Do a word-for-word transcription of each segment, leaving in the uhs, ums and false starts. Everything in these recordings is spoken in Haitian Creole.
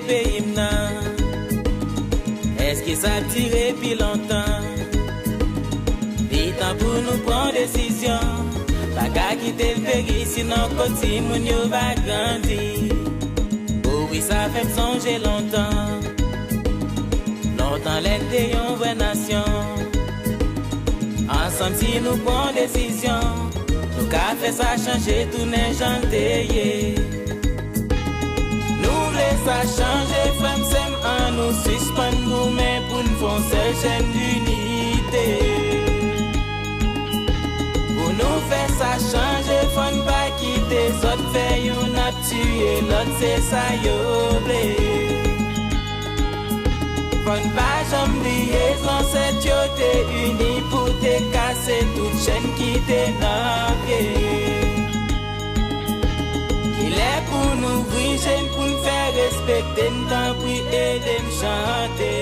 Peyi m nan, èske sa ap dire pi lontan? Li tan pou nou pran desizyon. Pa ka kite l peri, sinon kot timoun yo va grandi. O wi, sa fè m sonje lontan. Lontan lè n te yon vrè nasyon. Ansanm si nou pran desizyon, nou ka fè sa chanje tounen jan l te ye. Nou vle sa chanje, frè m, sè m, ann nou sispann goumen pou n fè yon sèl chenn inite. Pou nou fè sa chanje, fò n pa kite zòt fè youn ap tiye lòt, se sa yo vle. Fò n pa janm bliye zansèt yo te ini pou te kase tout chenn ki te nan pye. Li lè pou n ouvri je n, pou n fè respekte n, tanpri ede m chante.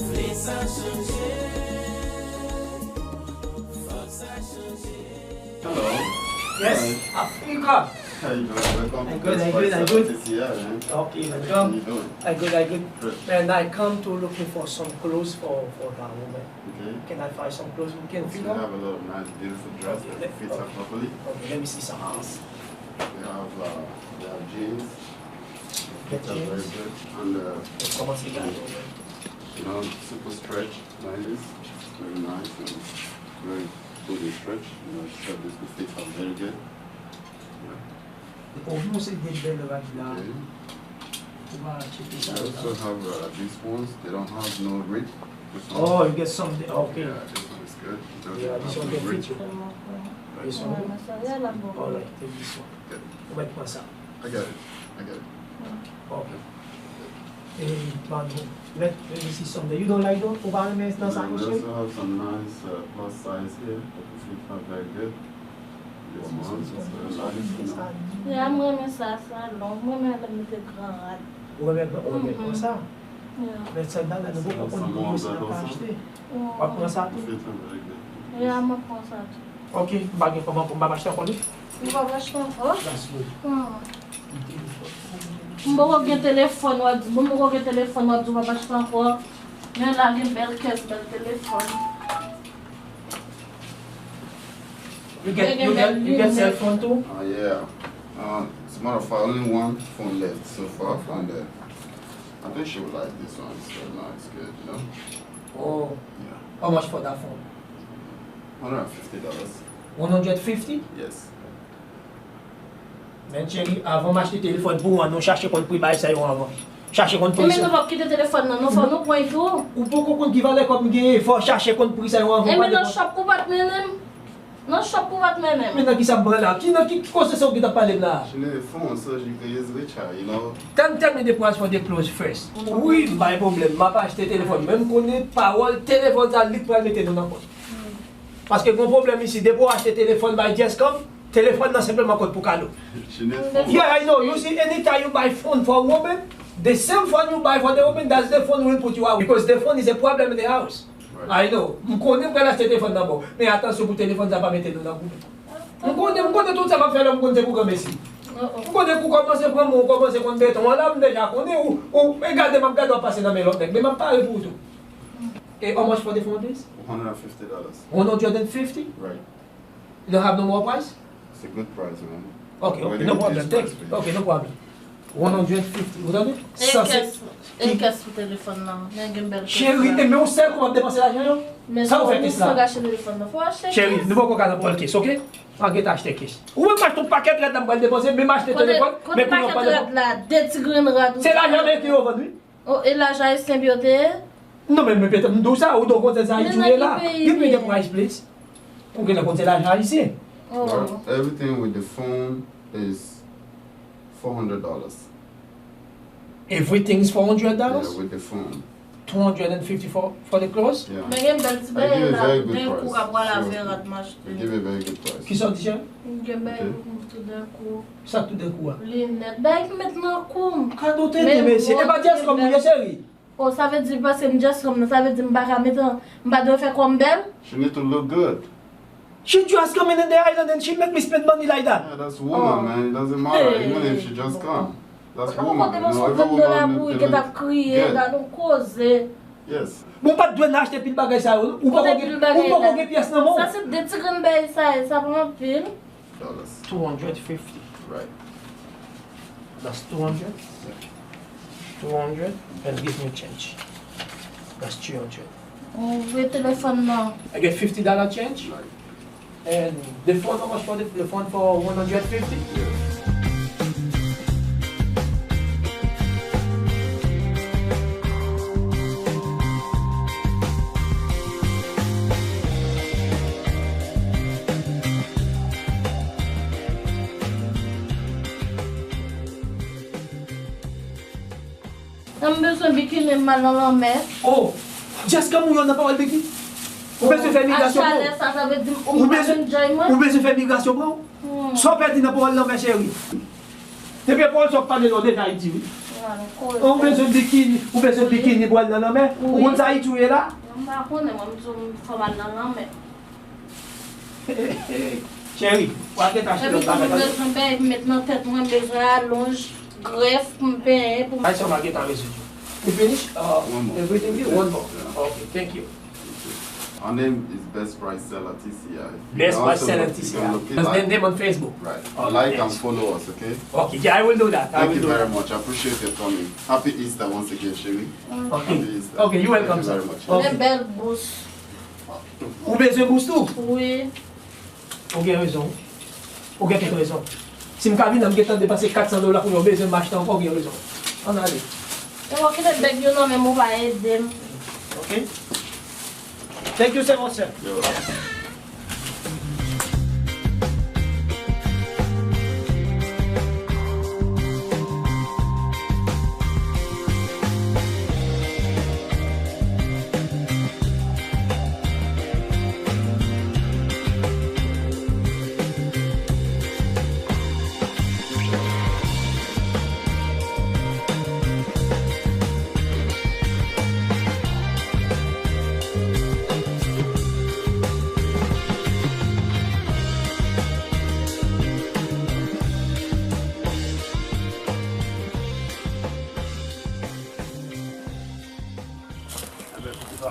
Vle sa chanje, fòk sa chanje. Hello. Yes, hi. Africa. How you doing? Welcome to Best Price F T C R, man. Okay, welcome. How you doing? I good, I good. Good. And I come to looking for some clothes for, for that woman. Okay. Can I find some clothes we can fit on? We have a lot of nice, beautiful dresses that fit her properly. Okay, let me see some house. We have, uh, we have jeans. Get jeans. That's very good. And, uh, you know, super stretch. Like this, very nice and very good in stretch. You know, shirt, this could fit her very good. Yeah. Ou mwen se gen bèl rad la. Okay. Ou va tcheke sa. We also have, uh, these ones. They don't have no rip. Oh, you get some. Okay. Yeah, this one is good. It doesn't have no rip. This one. All right, take this one. Good. Ou mèt pran sa. I got it. I got it. Ok. E, pardon. Let, let me see something. You don't like those? Ou pa renmen nan sa kouche? We also have some nice, uh, plus size here that will fit her very good. This one is very nice, you know. Yeah, mwen renmen sa, sa long. Mwen renmen lè m mete gran rad. Ou renmen gran, ou renmen konsa? Yeah. Men sèl bagay, nou poko konn ki yo si n ap achte. W ap pran sa tou? Fit her very good. Yeah, mwen pran sa tou. Ok, m pa gen kòman pou m pa achte ankò li. Ou pa achte ankò? That's good. Hmm. M poko gen telefòn, w ap di, m poko gen telefòn, w ap di w pa achte ankò. Men la gen bèl kès, bèl telefòn. You get, you get, you get cell phone too? Uh, yeah. Uh, as a matter of fact, only one phone left so far from there. I think she would like this one. It's very nice, good, you know? Oh. Yeah. How much for that phone? Hundred and fifty dollars. One hundred fifty? Yes. Men cheri, avan m achte telefòn pou ou an, nou chache konn pri bagay sa yo anvan. Chache konn pri sa. Enben nou p ap kite telefòn nan, non, fò nou pran tou. Ou poko konn ki valè kòb m genyen, fò chache konn pri sa yo anvan. Enben nan shop ou pa t mennen m. Nan shop ou pa t mennen m. Men nan ki sa m pran la? Ki nan ki koze sa ou gentan pale m la? She need a phone so she can use WeChat, you know? Tell, tell me the price for the clothes first. Wi, m pa gen pwoblèm, m ap achte telefòn. Men m konnen pawòl telefòn sa li k pral mete nou nan pòt. Paske gon pwoblèm isi, depi w achte telefòn bay Jesscom, telefòn nan senpleman kot pou kado. Yeah, I know. You see, anytime you buy phone for a woman, the same phone you buy for the woman, that's the phone will put you out. Because the phone is a problem in the house. I know. M konnen m pral achte telefòn nan ba w. Men atansyon pou telefòn sa pa mete nou nan goumen. M konnen, m konnen tout sa m ap fè la, m konnen se pou granmesi. M konnen kou kòmanse pran mwen, ou kòmanse konn beton an la, m deja konnen ou, ou, e gade m ap gade w ap pase nan men lòt nèg, men m ap pare pou ou tou. E how much for the phone, please? One hundred and fifty dollars. One hundred and fifty? Right. You don't have no more price? It's a good price, man. Ok, ok, no problem. Thank you. Ok, no problem. One hundred fifty, ou tande? E kès, e kès pou telefòn nan. Men gen bèl kès. Cheri, e men yon sèl kou w ap depanse lajan yo? Sa ou fè kès la? Fò w gache telefòn nan. Fò w achte kès. Cheri, nou poko ka nan pòl kès, ok? Pa gen achte kès. Ou menm achte yon pakèt rad la m pral depanse, menm achte telefòn, men kounye a w pa nan pòl. Kote pakèt rad la? De ti grenn rad ou. Se lajan ameriken yo vann, wi. Oh, e lajan ayisyen yo te ye? Non, men, men petèt m di w sa, ou donk konn se sa Ayiti ou ye la. Give me the price, please. Ou genlè konn se lajan ayisyen. Oh. Well, everything with the phone is four hundred dollars. Everything is four hundred dollars? Yeah, with the phone. Two hundred and fifty for, for the clothes? Yeah. Men gen bèl ti bagay la, den kou k ap pral avè rad m achte. I give a very good price. Kisa w di, cheri? Gen bèl kou tout den kou. Sa tout den kou a? Linèt, bagay ki met nan kou m. Kado tenten, mesye. E pa Jesscom ou ye, cheri? Oh, sa vle di paske m Jesscom nan, sa vle di m pa ka mete, m pa dwe fè kò m bèl? She need to look good. She just coming in the island and she make me spend money like that. Yeah, that's woman, man. It doesn't matter, even if she just come. That's woman. You know, every woman, every, get, gad yon koze. Yes. Bon, pa t dwe nan achte pil bagay sa yo, non? Ou poko gen, ou poko gen pyès nan men w. Sa se de ti grenn bagay sa, sa pa anpil. Dollars. Two hundred fifty. Right. That's two hundred. Two hundred, and give me change. That's three hundred. Ou voye telefòn nan. I get fifty dollar change. Right. And the phone, how much for the, the phone for one hundred fifty? M bezwen bikini, m al nan lanmè. Oh, just come yon nan pawòl bikini. Ou bezwen fè migrasyon pou ou. Ak chalè sa, sa vle di m pa enjoy mwen. Ou bezwen fè migrasyon pou ou. Sa w pèdi nan pawòl lanmè, cheri. Depi pawòl sa w ap pale la, w deja Ayiti, wi. Ou bezwen bikini, ou bezwen bikini pou al nan lanmè. Ou konn sa Ayiti w ye la? M pa konnen, mwen, m di w fò m al nan lanmè. Cheri, w a gentan achte lòt bagay. Epi tou, m bezwen bèy pou met nan tèt mwen, m bezwen alonj, grèf pou m penyen, pou m... Ay, sa w a gentan rezoud yo. You finish? Uh, everything you want? One more. Okay, thank you. Our name is Best Price Seller T C I. Best Price Seller T C I. Just name them on Facebook. Right. Like and follow us, okay? Okay, yeah, I will do that. Thank you very much. I appreciate your coming. Happy Easter once again, Sherry. Okay. Happy Easter. Okay, you welcome, sir. Thank you very much. Okay. Bèl bous. Ou bezwen bous tou? Wi. Ou gen rezon. Ou gen tout rezon. Si m ka vin, m gentan depanse kat san dola pou yon bezwen m achte ankò, ou gen rezon. Ann ale. E w kite bèg yo nan men m, ou pa ede m. Ok. Thank you, sir, mon sir. Yo.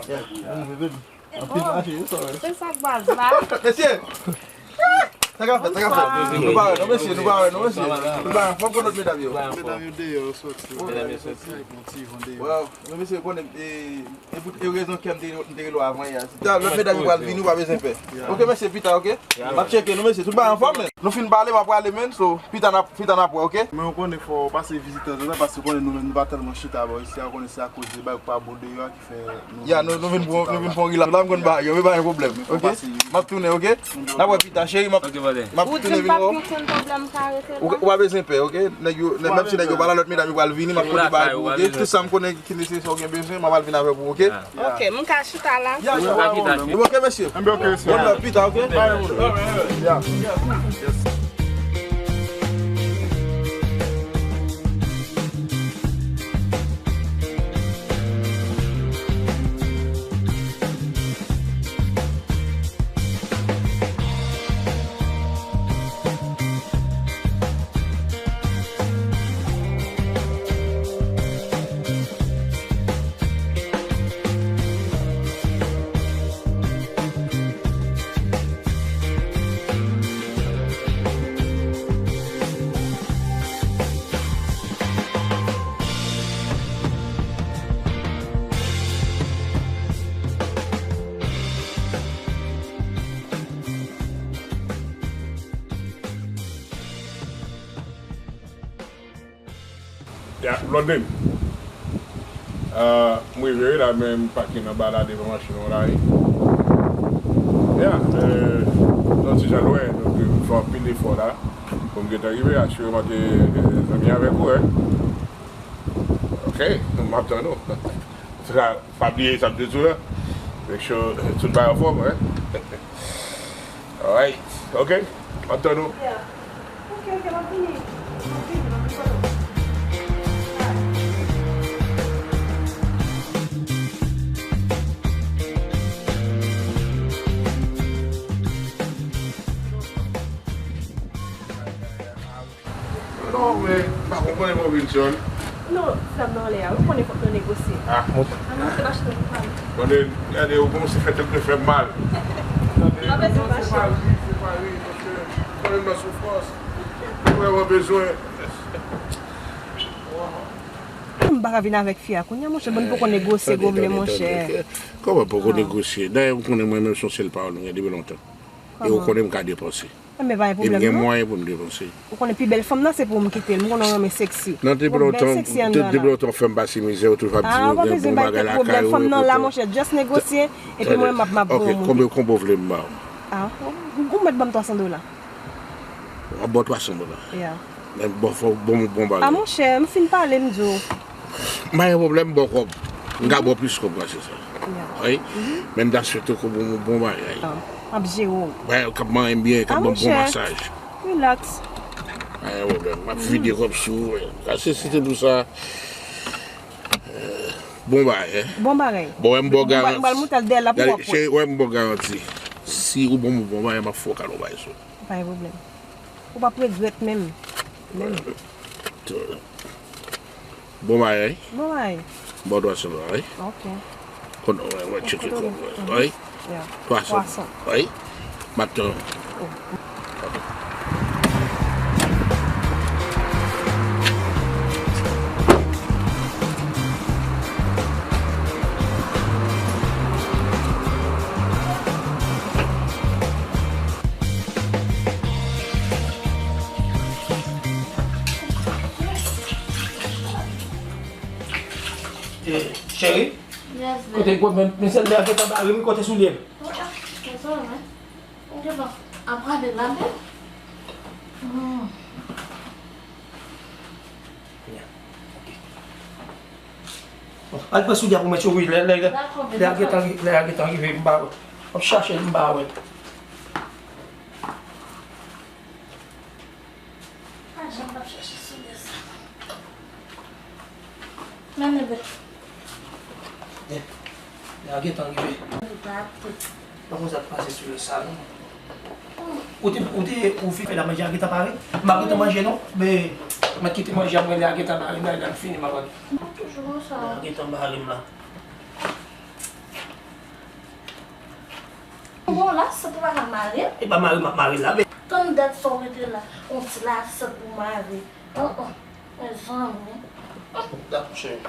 Yeah, move it. Anpil mache, wi, sa, wi. Se sa k baz la. Mesye! Sa k ap fèt, sa k ap fèt? Nou pa wè, non, mesye, nou pa wè, non, mesye. Nou pa wè, fò m konn lòt medam yo. Medam yo deyò, yo soti. Medam yo soti. Yon ti van deyò. Waw, men mesye, konnen, e, e pou, e rezon kè m te, m te rele w avan yè. Lòt medam yo pral vini, ou pa bezwen pè. Ok, mesye, pita, ok? M ap tcheke nou, mesye. Tout bagay anfòm, men. Nou fin pale, m ap prale, men, so, pita n ap, pita n ap wè, ok? Men ou konnen fò w pase vizite tanzantan, paske ou konnen nou menm, nou pa tèlman chita bò isi a, ou konnen se akoz de bagay ki pa bon deyò a. Ya, nou, nou vin pran, nou vin pran relax la, m konn bagay yo, men pa gen pwoblèm, ok? M ap tounen, ok? N ap wè pita, cheri, m ap, m ap tounen vin wè w. Ou di m p ap gen okenn pwoblèm, m ka rete la? Ou, ou pa bezwen pè, ok? Nèg yo, menm si nèg yo pa la, lòt medam yo pral vini, m ap pote bagay pou ou, ok? Tout sa m konnen ki nesesè ou gen bezwen, m ap al vin avèk ou, ok? Ok, m ka chita la? Ya, ya. Ok, mesye. Enben, ok, mesye. One love, pita, ok? Ya. Ya, Blondin. Ah, m rive wi la, men m pake nan ba la devan machin ou la wi. Ya, euh, yon ti jan lwen, donk, euh, m fè anpil efò la pou m gentan rive. Asireman ke, euh, zanmi avèk ou, wi. Ok, m ap tann ou. Pa bliye sa m te di w la. Make sure tout bagay anfòm, hein? Alright. Ok. M ap tann ou. Yeah. Ok, ok, m ap vini. M ap vini, m ap vini. Alright. Pa konprann mwen vin John. Non, frè m nan anlè a, ou konnen fòk nou negosye. Ah. Ann monte machin nan pou pale. Tande, gade, ou kòmanse fè tèt mwen fè m mal. Pa bezwen fache. Separe, separe, paske ou konnen m nan soufrans. Ou vrèman bezwen. M pa ka vin avèk fi a kounye a, monchè, bon, nou poko negosye, gwo vle, monchè. Kòman poko negosye? Dayè, ou konnen mwen menm se yon sèl pawòl nou gen depi lontan. E ou konnen m ka depanse. Enben, pa gen pwoblèm, non. E m gen mwayen pou m depanse. Ou konnen pi bèl fanm nan, se pou m kite l. M konnen w renmen seksi. Non, depi lontan, depi lontan w fè m pase mizè, ou toujou ap di m ou gen bon bagay lakay ou. Fanm nan la, monchè, just negosye, epi mwen, m ap, m ap voye yon moun. Ok, konbyen, konbyen w vle m ba w? Ah, ou, ou mèt ban m twa san dola. W ap ban w twa san dola. Yeah. Men bon, fò w ban m bon bagay. Ah, monchè, m fin pale, m di w. M pa gen pwoblèm, m ba w kòb. M ka ba w plis kòb pase sa. Wi. Men m ta swete ke w ban m yon bon bagay. M ap jere w. Bagay k ap manyen m byen, k ap ban m bon masaj. Relax. Pa gen pwoblèm. M ap vide kòb sou ou. Sa se, se te pou sa. Bon bagay, hein? Bon bagay. Bon, wè m ba w garanti. M pral moute l dèyè la pou w ap wè. Cheri, wè m ba w garanti. Si ou ban m yon bon bagay, m ap fè w kado bagay sou. Pa gen pwoblèm. Ou p ap regrèt menm. Menm. Bon bagay. Bon bagay. Bon, twa san dola, wi. Ok. Konn, wè, wè, tcheke kòb, wè. Wi. Yeah. Twa san. Twa san. Wi. M ap tann ou. Oh. Eh, cheri? Yes, babe. Kote gwo men, men sèl lè a gentan bare m, kote soulye m? Ah, ah, se sa, men. Ou gentan ap rale la, men. Hmm. Kounye a. Ok. Bon, al pran soulye a pou mwen, cheri, lè, lè, lè, lè a gentan ri-, lè a gentan rive, m ba, w ap chache l, m ba wè. Pa janm p ap chache soulye sa. Men neve. Lè a gentan rive. Ou pa ap tèt. Pa konn sa k pase soulye sa, non. Ou te, ou te, ou fin fè la manje a gentan pare? M pa gentan manje, non. Men, mwen kite manje a mwen, lè a gentan pare, m la, lè m fini, m ap. Toujou konsa. Lè a gentan pare, m la. Bon, la, sa pou pa ka mare. E pa mare, m ap mare la, men. Tann dat sa w rete la, yon ti lasant pou mare. Oh, oh, mezanmi. Dakò, cheri.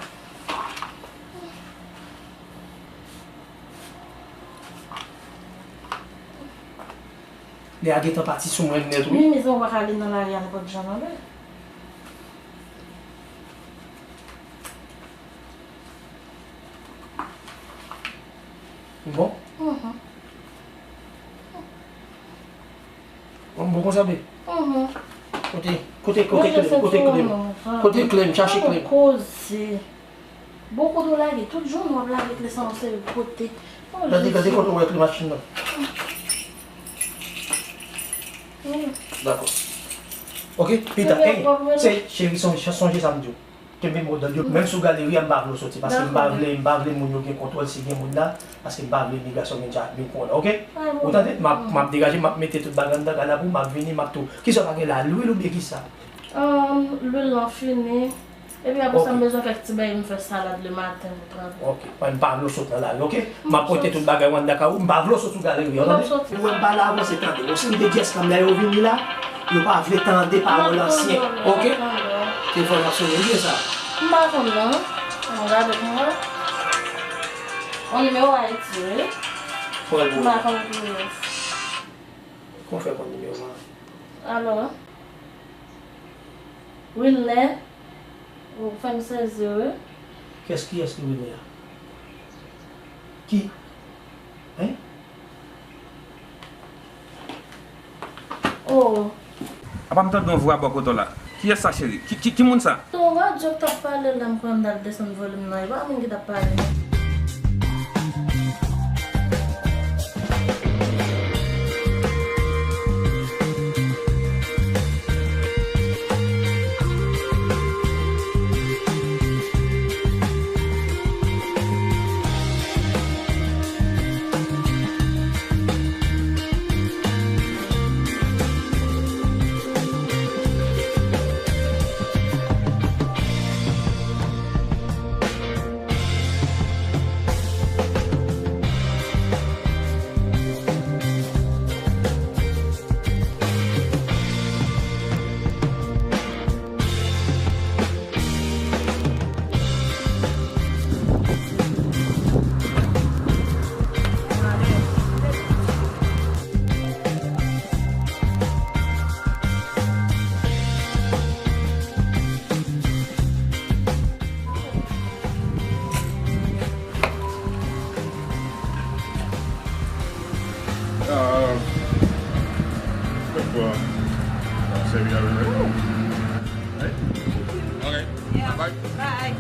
Lè a gentan pati sou mwen nèt, wi. Men, mezanmi, ou pa ka ale nan lari a nenpòt jan, non, men. Bon? Mhm. Bon, bon konsa, be. Mhm. Kote, kote, kote kle m, kote kle m. Kote kle m, chache kle m. Koze. Bon, kote w lage? Tout jounen w ap lage kle sa yon seri kote. Gade, gade kote w wè kle machin nan. Dakò. Ok, pita. Ey, se, cheri, sonje, sonje sa m di w. Kenbe mo dòd yo. Menm sou galeri a, m pa vle w soti, paske m pa vle, m pa vle moun yo gen kontwòl si gen moun la, paske m pa vle imigrasyon vin tcha-, vin konnen, ok? Ou tande? M ap, m ap degaje, m ap mete tout bagay anndan kay la pou w, m ap vini, m ap tou. Kisa w pa gen la? Lwil oubyen kisa? Lwil lan fini. Epi apre sa, m bezwen kèk ti bagay, m fè salad lematen pou travay. Ok, m pa vle w sot nan lari, ok? M ap pote tout bagay ou anndan kay ou, m pa vle w sot sou galeri, w tande? Ou wè m pa la avanse, tande. Yon seri de dyès kanm la yo vini la, yo pa vle tande pawòl ansyen, ok? Telefòn nan sonnen byen sa. M pa konn non. Ann gade pou mwen. Yon nimewo Ayiti, wi. Pran l pou mwen. M pa konn pou rès. Kòman w fè konn nimewo a? Alò? Wilner, ou fè m sezi, wi. Kiyès, kiyès ki Wilner a? Ki? Hein? Oh. Apa m tande yon vwa bò kote w la? Kiyès sa, cheri? Ki, ki, ki moun sa? Se yon radyo k t ap pale la, m kwè m t al desann volim nan. E pa moun ki t ap pale non. Bye. Bye.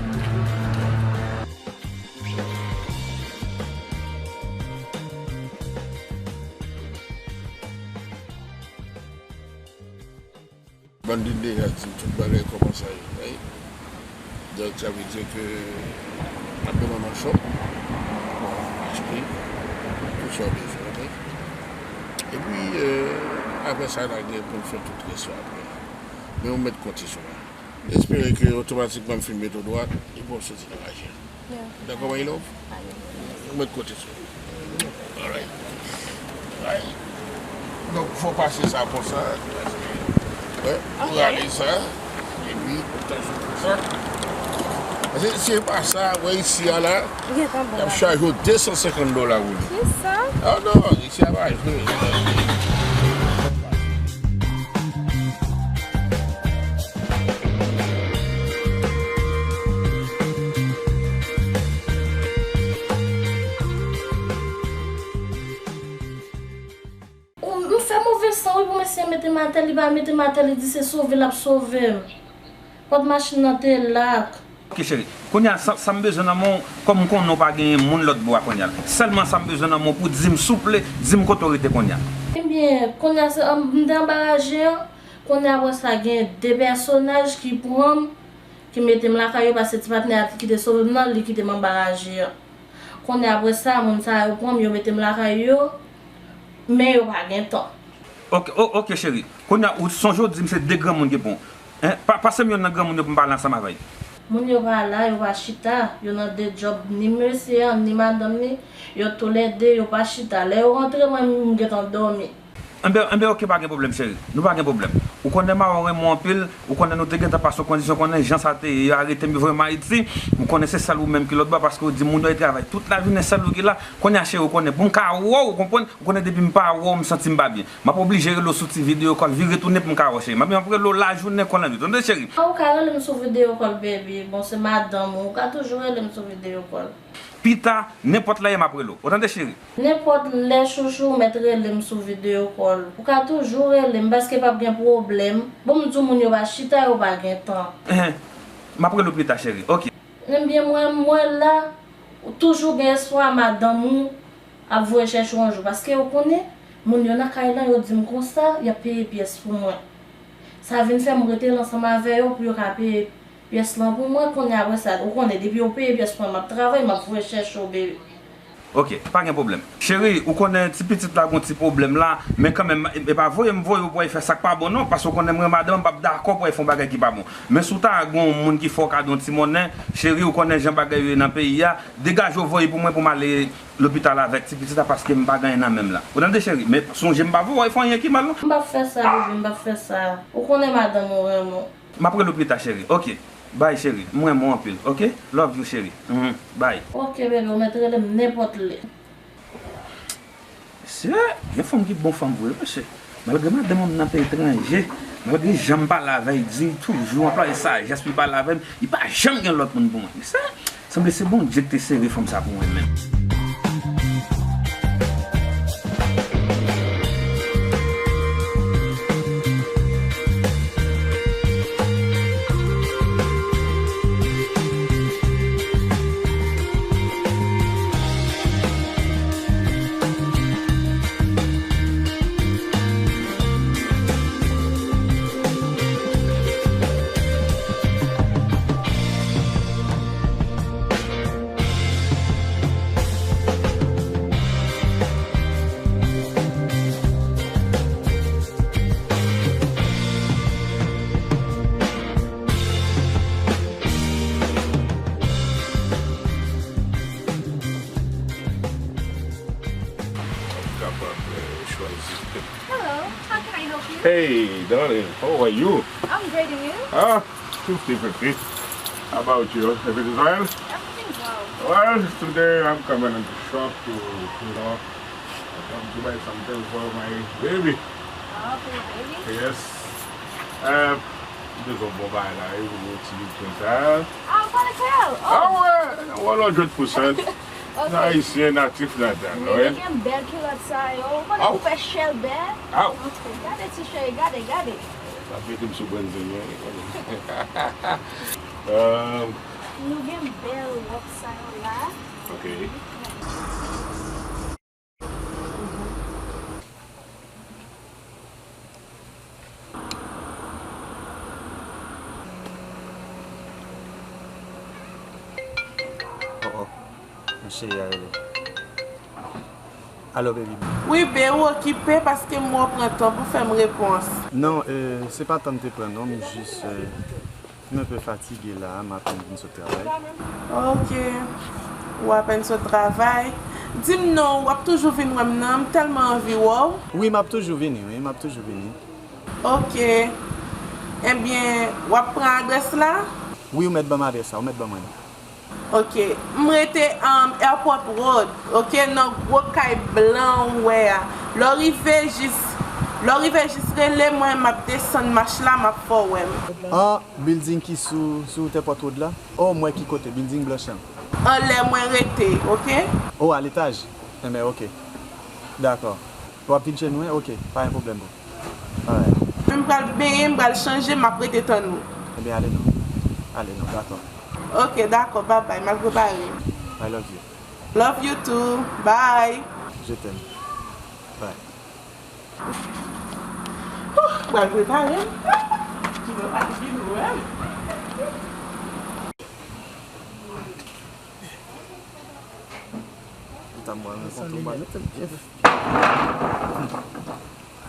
Brandon deja di m tout bagay kòman sa ye, wi. Donk, sa vle di ke ap demann an chòp, achte, tout sa w bezwen, wi. Epi, euh, apre sa, la gen pou n fè tout rès yo apre. Men ou mèt konte sou mwen. M espere ke otomatikman m fin mete w dwat, epi w soti nan mache. Dakò, my love? Ou mèt konte sou. Alright. Alright. Donk, fò pase sa konsa. Wè, ou rale sa. Epi, ou ta sou konsa. Paske si se pa sa, wè isi a la, y ap chaje w de san senkant dola pou li. Kisa? Ah non, isi a pa jwe. Ou, m fè move san wi pou mesye mete m atè, li pa mete m atè, li di se sove l ap sove m. Pòt machin nan te lak. Ok, cheri. Kounye a, sa, sa m bezwen nan men w, kòm m konnen w pa genyen moun lòt bò a kounye a. Sèlman sa m bezwen nan men w pou di m souple, di m kote w rete kounye a. Ebyen, kounye a, se, m te anba raje an. Kounye a, apre sa, gen de pèsonaj ki pran m, ki mete m lakay yo, paske ti patnè a ki te sove m nan, li kite m anba raje an. Kounye a, apre sa, moun sa yo pran m, yo mete m lakay yo, men yo pa gen tan. Ok, o-, ok, cheri. Kounye a, ou sonje w di m se de granmoun ki pran w. Hein? Pa, pase m yonn nan granmoun yo pou m pale ansanm avè l. Moun yo pa la, yo pa chita, yo nan de djòb, ni mesye an, ni madanm li, yo toulède, yo pa chita. Lè yo rantre, mwen, m gentan dòmi. Enben, enben, ok, pa gen pwoblèm, cheri. Nou pa gen pwoblèm. Ou konnen Mawon renmen w anpil, ou konnen nou te gentan pase yon kondisyon, konnen jan sa te ye, yo arete m, yo voye m Ayiti, ou konnen se sèl ou menm ki lòt bò, paske ou di moun yo al travay tout lajounen, sèl ou ki la. Kounye a, cheri, ou konnen, pou m ka wè w, ou konprann, ou konnen depi m pa wè w, m santi m pa byen. M ap oblije rele w sou ti video call, vire tounen pou m ka wè w, cheri. M ap, m ap rele w lajounen kon lannwit. Ou tande, cheri? Ou ka rele m sou video call, baby. Bon, se madanm ou, ou ka toujou rele m sou video call. Pita, nenpòt lè m ap rele w. Ou tande, cheri? Nenpòt lè, chouchou, ou mèt rele m sou video call. Ou ka toujou rele m, paske p ap gen pwoblèm. Bon, m di w, moun yo pa chita, yo pa gen tan. Ehe. M ap rele w pita, cheri. Ok. Ebyen, mwen, mwen la, ou toujou gen espwa madanm ou ap voye chèche w yon jou. Paske ou konnen, moun yo nan kay lan, yo di m konsa, y ap peye pyès pou mwen. Sa vin fè m rete la ansanm avè yo pou yo ka peye pyès lan pou mwen. Kounye a, apre sa, ou konnen, depi yo peye pyès pou mwen, m ap travay, m ap voye chèche w, baby. Ok, pa gen pwoblèm. Cheri, ou konnen ti pitit la gon ti pwoblèm la, men kanmenm, e, e pa voye m voye w pou w al fè sa k pa bon non, paske ou konnen mwen madanm m p ap dakò pou w al fè yon bagay ki pa bon. Men si w ta gen yon moun ki fè w kado yon ti monnen, cheri, ou konnen jan bagay yo ye nan peyi a, degaje w voye pou mwen pou m ale lopital avèk ti pitit la paske m pa gen anyen nan men m la. Ou tande, cheri? Men sonje m pa voye w al fè anyen ki mal non. M p ap fè sa, baby, m p ap fè sa. Ou konnen madanm ou renmen w. M ap rele w pita, cheri. Ok. Bye, cheri. M renmen w anpil. Ok? Love you, cheri. Mhm. Bye. Ok, baby, ou mèt rele m nenpòt lè. Mesye, gen fanm ki bon fanm vre, mesye. Malgre madanm mwen nan peyi etranje, malgre jan m pale avè l, di l toujou anplwaye sajès pou l pale avè m, li pa janm gen lòt moun pou mwen. Mesye, sanble se Bondye ki te sere fanm sa pou mwen menm. Kapab, eh, chwazi. Hello, how can I help you? Hey, darling, how are you? I'm great, and you? Ah, fifty fifty. How about you? Everything is well? Everything's well. Well, today I'm coming in the shop to, you know, I come to buy something for my baby. Oh, for your baby? Yes. Uh, m bezwen bon bagay la, wi, pou ti biten sa. Ah, ou pale kreyòl? Ah, oh, wè, one hundred percent. Ok. Ayisyen natif natal, wi. Wi, gen bèl kilòt sa yo. Ou konnen pou fè chèlbè. Aw. Gade ti cheri, gade, gade. Sa mete m sou brenzin, wi. Euh, Nou gen bèl wòb sa yo la. Ok. Oh, oh. Mon cheri a rele. Alo, baby. Wi, be, ou okipe paske m wè w pran tan pou fè m repons. Non, euh, se pa tan m te pran, non, m jis, euh, m enpe fatige la, m apèn vin sot travay. Ok. Ou apèn sot travay. Di m non, w ap toujou vin wè m nan, m tèlman anvi wè w. Wi, m ap toujou vini, wi, m ap toujou vini. Ok. Ebyen, w ap pran adrès la? Wi, ou mèt ban m adrès la, ou mèt ban mwen li. Ok. M rete, um, Airport Road, ok, nan gwo kay blan ou wè a. Lè w rive jis, lè w rive jis rele mwen, m ap desann mach la, m ap fè w wè m. An, building ki sou, sou wout Airport Road la? Oh, m wè ki kote, building blanch lan. Anlè mwen rete, ok? Oh, a letaj? Enben, ok. Dakò. W ap vin chez nou, wi? Ok, pa gen pwoblèm, bro. Alright. M pral benyen, m pral chanje, m ap rete tann ou. Ebyen, ale non. Ale non, dakò. Ok, dakò, bye bye, m al prepare m. I love you. Love you too. Bye. Je t'aime. Bye. Ouh, m pral prepare m. Ti mwen pa di nou, hein? Ou ta mwen renkontre w, m pral mete l byen.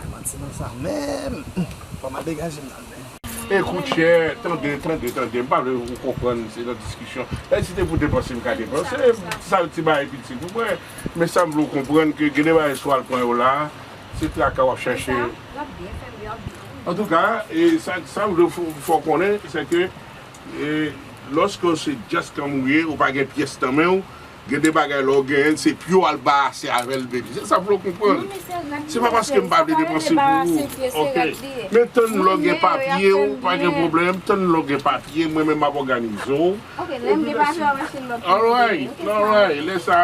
Ay, manti nan sa menm. Fò m al degaje m nan men. Ekout, chè, tande, tande, tande. M pa vle ou konprann, se nan diskisyon. E si te pou depanse, m ka depanse. Sa yo ti bagay pitit pou mwen. Men sa m vle w konprann, ke gen de bagay sou al pran yo la, se traka w ap chache. Antouka, e sa, sa m vle fè w konnen, se ke, e, lòske w se just kòm ou ye, ou pa gen pyès nan men w, gen de bagay lè w genyen l, se pye w al balanse avè l, baby. Se sa pou w konprann. Se pa paske m pa vle depanse pou ou. Ok. Men tann lè w gen papye w, pa gen pwoblèm. Tann lè w gen papye, mwen menm m ap òganize w. Alright, alright. Lè sa,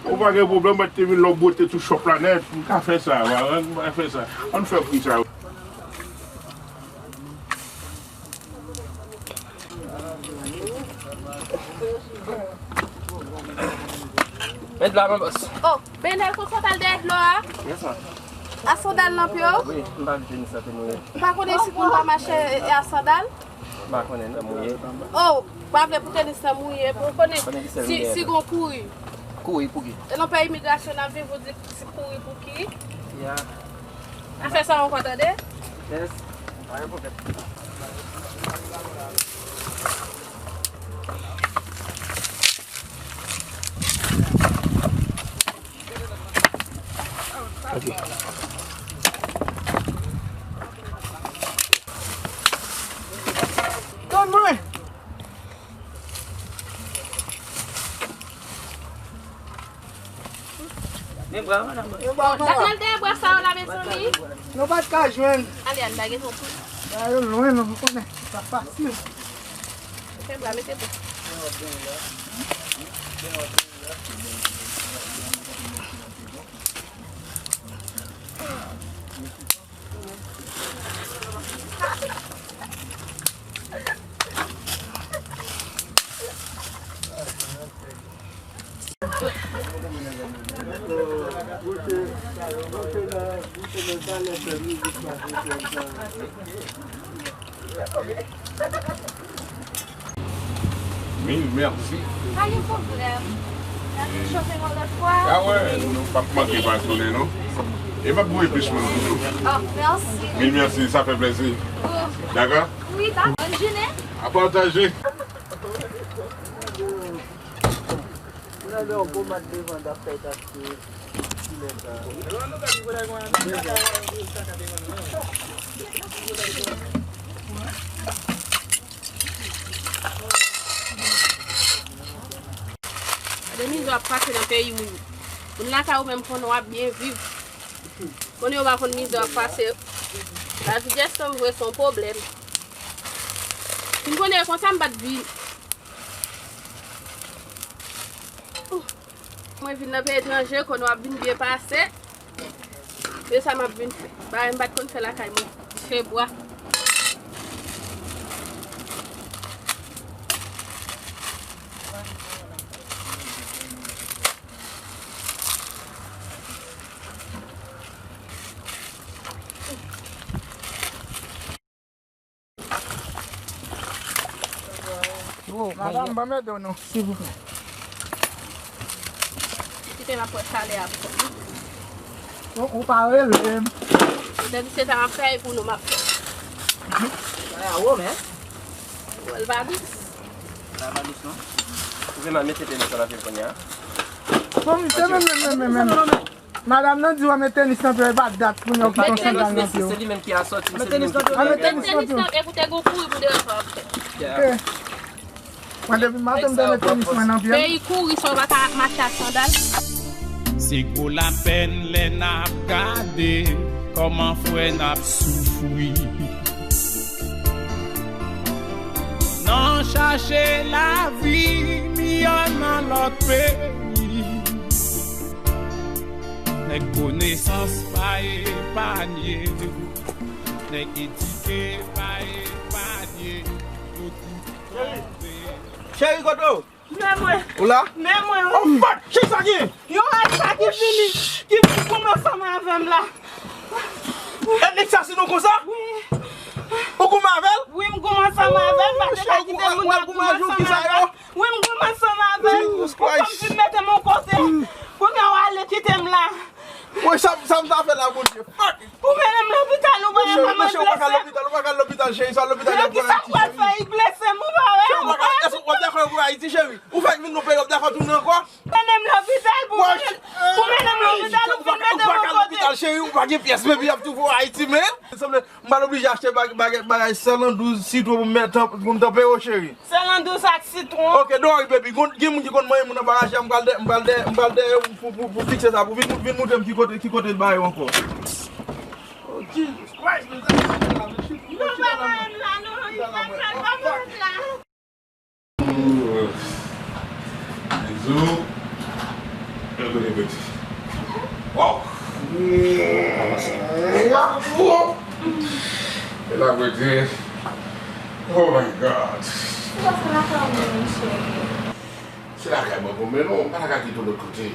ou pa gen pwoblèm, mwen te vin lè w bwote tout chòp la nèt. M ka fè sa, m ka fè sa. Ann fè pri sa. Met dlo a, mon bòs. Oh, Benel, konsa w t al dèyè dlo a? Yes, ma. A sandal nan pye w? Wi, m pa vle tenis lan te mouye. Ou pa konnen si moun pa mache e a sandal? M pa konnen, nan mouye. Oh, pa vle pou tenis lan mouye, pou w konnen si, si gon kouri. Kouri pou ki? E nan peyi imigrasyon n ap viv, ou di si kouri pou ki? Ya. Pa fè sa ankò, tande? Yes. Pa gen pwoblèm. Ok. Tann mwen! Men bra, madanm. N ap al dèyè bwa sa yo la, mezanmi. Nou pa t ka jwenn. Ale, ann lage tonton. Ba yo lwen, non, ou konnen. Se pa fasil. Mete bra, mete bra. Mil mèsi. Pa gen pwoblèm. N a vin chofe yon lòt fwa. A wè, nou p ap manke pa tounen, non. E m ap voye plis moun toujou. Oh, mèsi. Mil mèsi, sa fè plezi. Dakò? Wi, dakò. Bòn jounen. A pataje. Ou nan yon gwo mat devan dap fè taske kilè sa. Gade mizè w ap pase nan peyi moun. Moun lakay ou menm konnen w ap byen viv. Konnen yo pa konn mizè w ap pase. Lavi Jèstan vre se yon pwoblèm. Si m konnen konsa m pa t vin. Mwen vin nan peyi etranje, konnen w ap vin byen pase. Men sa m ap vin fè. Bagay m pa t konn fè lakay mwen. Dife bwa. Oh, madanm, ban m ede w non, silvouplè. Kite m ap wè chalè a pou kont mwen. Ou, ou pa rele m. Depi se sa m ap fè, e pou nou m ap fè. Chalè a wo, men. Wè, l pa dous. Chalè a pa dous, non. Ou vle m al mete tenis nan pye l kounye a? Bon, se menm, menm, menm, menm, menm. Madanm nan di w a met tenis nan pye w, e pa dat kounye a w kite yon sandal nan pye w. Se li menm ki a sòti, se li menm ki a sòti. Met tenis nan pye w. Epi w te gen kouri pou de sa w ap fè. Ok. Mwen depi maten m te met tenis mwen nan pye m. Peyi kouri sa w pa ka mache ak sandal. Se gwo lapèn lè n ap gade kòman frè n ap soufri. Nan chache lavi miyò nan lòt peyi. Nèg konesans pa epanye, nèg edike pa epanye, yo tout twonpe. Cheri, kote w? Men mwen. Ou la? Men mwen, wi. Oh, fuck! Kisa ki? Yon rad sa ki vini, ki vin goumen ansanm avè m la. E nèg sa se nou konsa? Wi. Ou goumen avè l? Wi, m goumen ansanm avè l, m pa te ka kite moun nan goumen ansanm avè l. Wi, m goumen ansanm avè l. Ou konn fin mete m yon kote. Kounye a w ale kite m la. Woy, sa, sa m ta fè la, Bondye? Fuck! Ou mennen m lopital, ou pa wè kòman m blese. Ou pa ka lopital, ou pa ka lopital, cheri, sa lopital y ap pran Ayiti, cheri. Kisa w pral fè? Li blese m, ou pa wè? Cheri, ou pa ka, èske w dakò pou Ayiti, cheri? Ou fèk vin nan peyi, w ap dakò tounen ankò? Mennen m lopital pou, pou mennen m lopital, ou fin mete m yon kote. Ou pa ka lopital, cheri, ou pa gen pyès, baby, y ap toufe w Ayiti, men. Sanble, m pral oblije achte bag-, bagay, bagay sèl an douz sitwon pou m mete, pou m tanpe yo, cheri. Sèl an douz ak sitwon. Ok, don't worry, baby. Gon, gen moun ki konn manyen moun anba raje a, m pral dè-, m pral dè-, m pral dèyè w pou, pou, pou fikse sa, pou vin, vin montre m ki kote, ki kote l ba yo ankò. Oh, Jesus Christ, men sa, non, pa manyen m la, non, pa manyen m la. Bizou. Yo kote peti. Wow. E la peti. Oh my God. Ou pa fè lakay ou menm, cheri? Se lakay mwen pou mwen, non, m pa ta ka kite w lòt kote.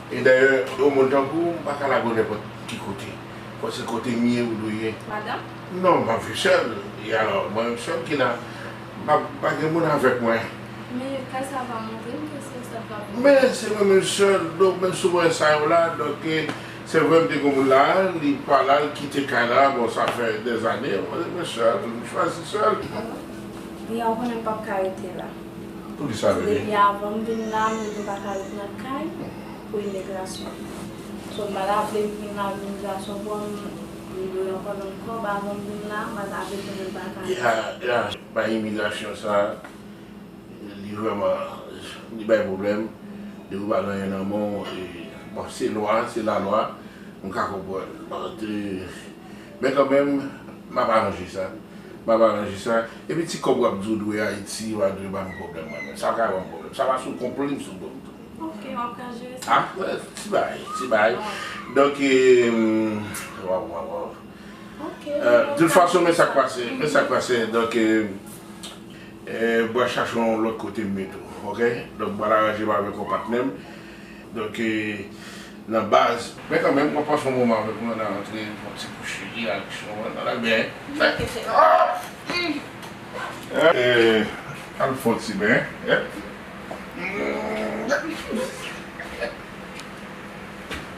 E dayè, yon moun tankou w, m pa ka lage w nenpòt ki kote. Fò se kote m ye ou dwe ye. Madanm? Non, m p ap viv sèl. E alò, mwen menm sèl ki la, m pa, pa gen moun avèk mwen. Men kay sa pa montre m ke se ou sèl k ap viv. Men se mwen menm sèl, donk menm si w wè sa yo la, donk, e, se vre m te gen moun la, li pa la, l kite kay la, bon, sa fè dèzane, mwen, mwen sèl, m chwazi sèl. Alò, Bia, ou konnen m p ap ka rete la. Poukisa, bebe? Depi avan m vin la, m di m pa ka ret nan kay pou imigrasyon. So, m pa ta vle m vin la, imigrasyon pran m, m dwe ankò jwenn kòb avan m vin la, m pa ta vle tounen m pa ka ret. Ya, ya, bay imigrasyon sa, li vrèman, li bay pwoblèm. Depi w pa gen anyen nan men w, e, bon, se lwa, se lalwa, m ka konprann. Bon, te, men kanmenm, m ap aranje sa. M ap aranje sa. Epi ti kòb w ap di w dwe Ayiti, w a dwe ban m pwoblèm mwen menm. Sa pa ka ban m pwoblèm. Sa pa sou konpli m sou do m tou. Ok, w ap ka jere sa. Ah, ti bagay, ti bagay. Donk, e, waw, waw, waw. Ok, euh, de toute façon, men sa k pase, men sa k pase. Donk, e, e, mwen chache yon lòt kote m mete w, ok? Donk, mwen aranje m avèk yon patnè m. Donk, e, nan baz. Men kanmenm, mwen pase yon moman avèk ou, ann rantre, yon ti kouche, reyaksyon, ann al benyen. Ok, cheri. Ah! E, al fè yon ti benyen.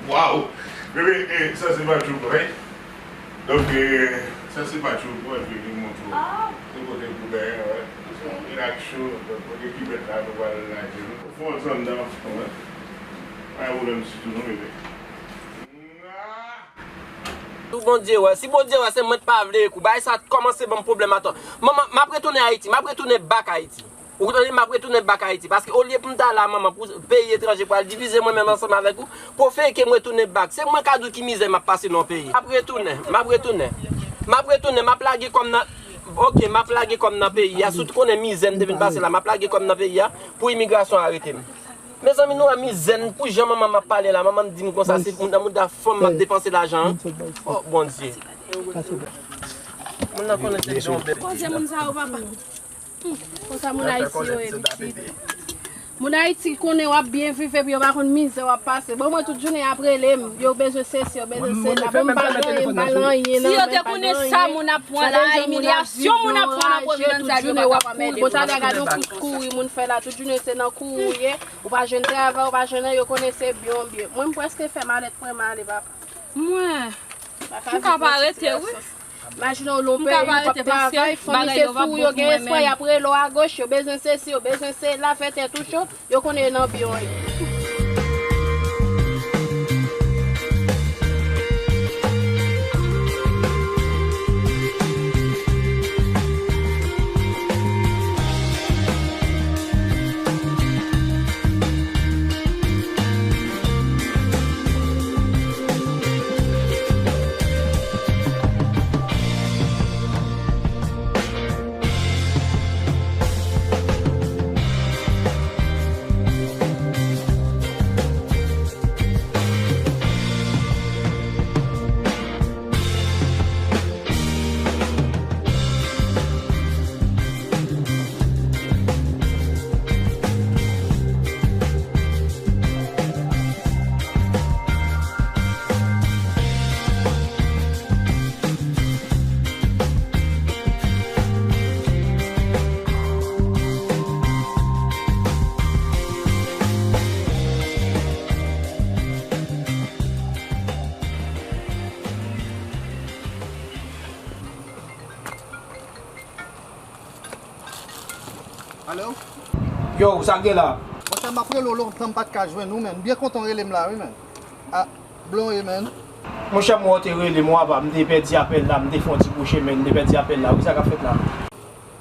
Waw! Bebe, e, sa se pa tchouk, wi. Donk, e, sa se pa tchouk, wi, epi li montre w. Ah. Se kote pou benyen, wi. Ok. Reyaksyon, donk, kote ki bèt la, nou pral lage nou. Fè yon ti anndan, wi. Pa gen pwoblèm ditou, non, bebe. Mwa! Si Bondye wè, si Bondye wè, se mwen t pa vle ekou. Bagay sa kòmanse ban m pwoblèm atò. Manman, m ap retounen Ayiti, m ap retounen back Ayiti. Ou tande, m ap retounen back Ayiti. Paske olye pou m ta la, manman, pou peyi etranje pral divize mwen menm ansanm avèk ou, pou fè ke m retounen back. Se mwen ka di w ki mizè m ap pase nan yon peyi. M ap retounen, m ap retounen. M ap retounen, m ap lage kò m nan, ok, m ap lage kò m nan peyi a. Si w t konnen mizè m te vin pase la, m ap lage kò m nan peyi a pou imigrasyon arete m. Mezanmi, nou wè mizè n, pou jan manman m ap pale la, manman m di m konsa, se moun nan mouda fanm m ap depanse lajan an. Oh, Bondye. Moun nan konnen se John Bell. Koze moun sa yo, papa. Hmm, konsa moun Ayiti yo ye, pitit. Moun Ayiti konnen w ap byen viv epi yo pa konn mizè w ap pase. Bon, mwen tout jounen y ap rele m, yo bezwen sesi, yo bezwen sela. Bon, m pa gen anyen, m pa nan anyen. Si yo te konnen sa moun ap pran la, imilyasyon moun ap pran nan Providence, sa yo pa ka pa mèt. Bon, talè gade yon kout kouri moun fè la, tout jounen se nan kouri w ye. Ou pa jwenn travay, ou pa jwenn anyen, yo konnen se byen w byen. Mwen, m prèske fè malèt mwen, m ale, papa. Mwen, m ka pa rete, wi. Imajine w nan yon peyi ou p ap travay, fanmi se fou, yo gen espwa, y ap rele w agoch, yo bezwen sesi, yo bezwen sela, fè tèt ou cho, yo konnen yo nan byen w ye. Alo? Yo, sa k gen la? Monchè, m ap rele w lontan, m pa t ka jwenn ou, menn. M byen kontan w rele m la, wi, menn. Ah, Blon ye, menn. Monchè, m wè w te rele m, w apa, m te pèdi apèl la, m te fè yon ti kouche, menn, m te pèdi apèl la. Wi, sa k ap fèt la?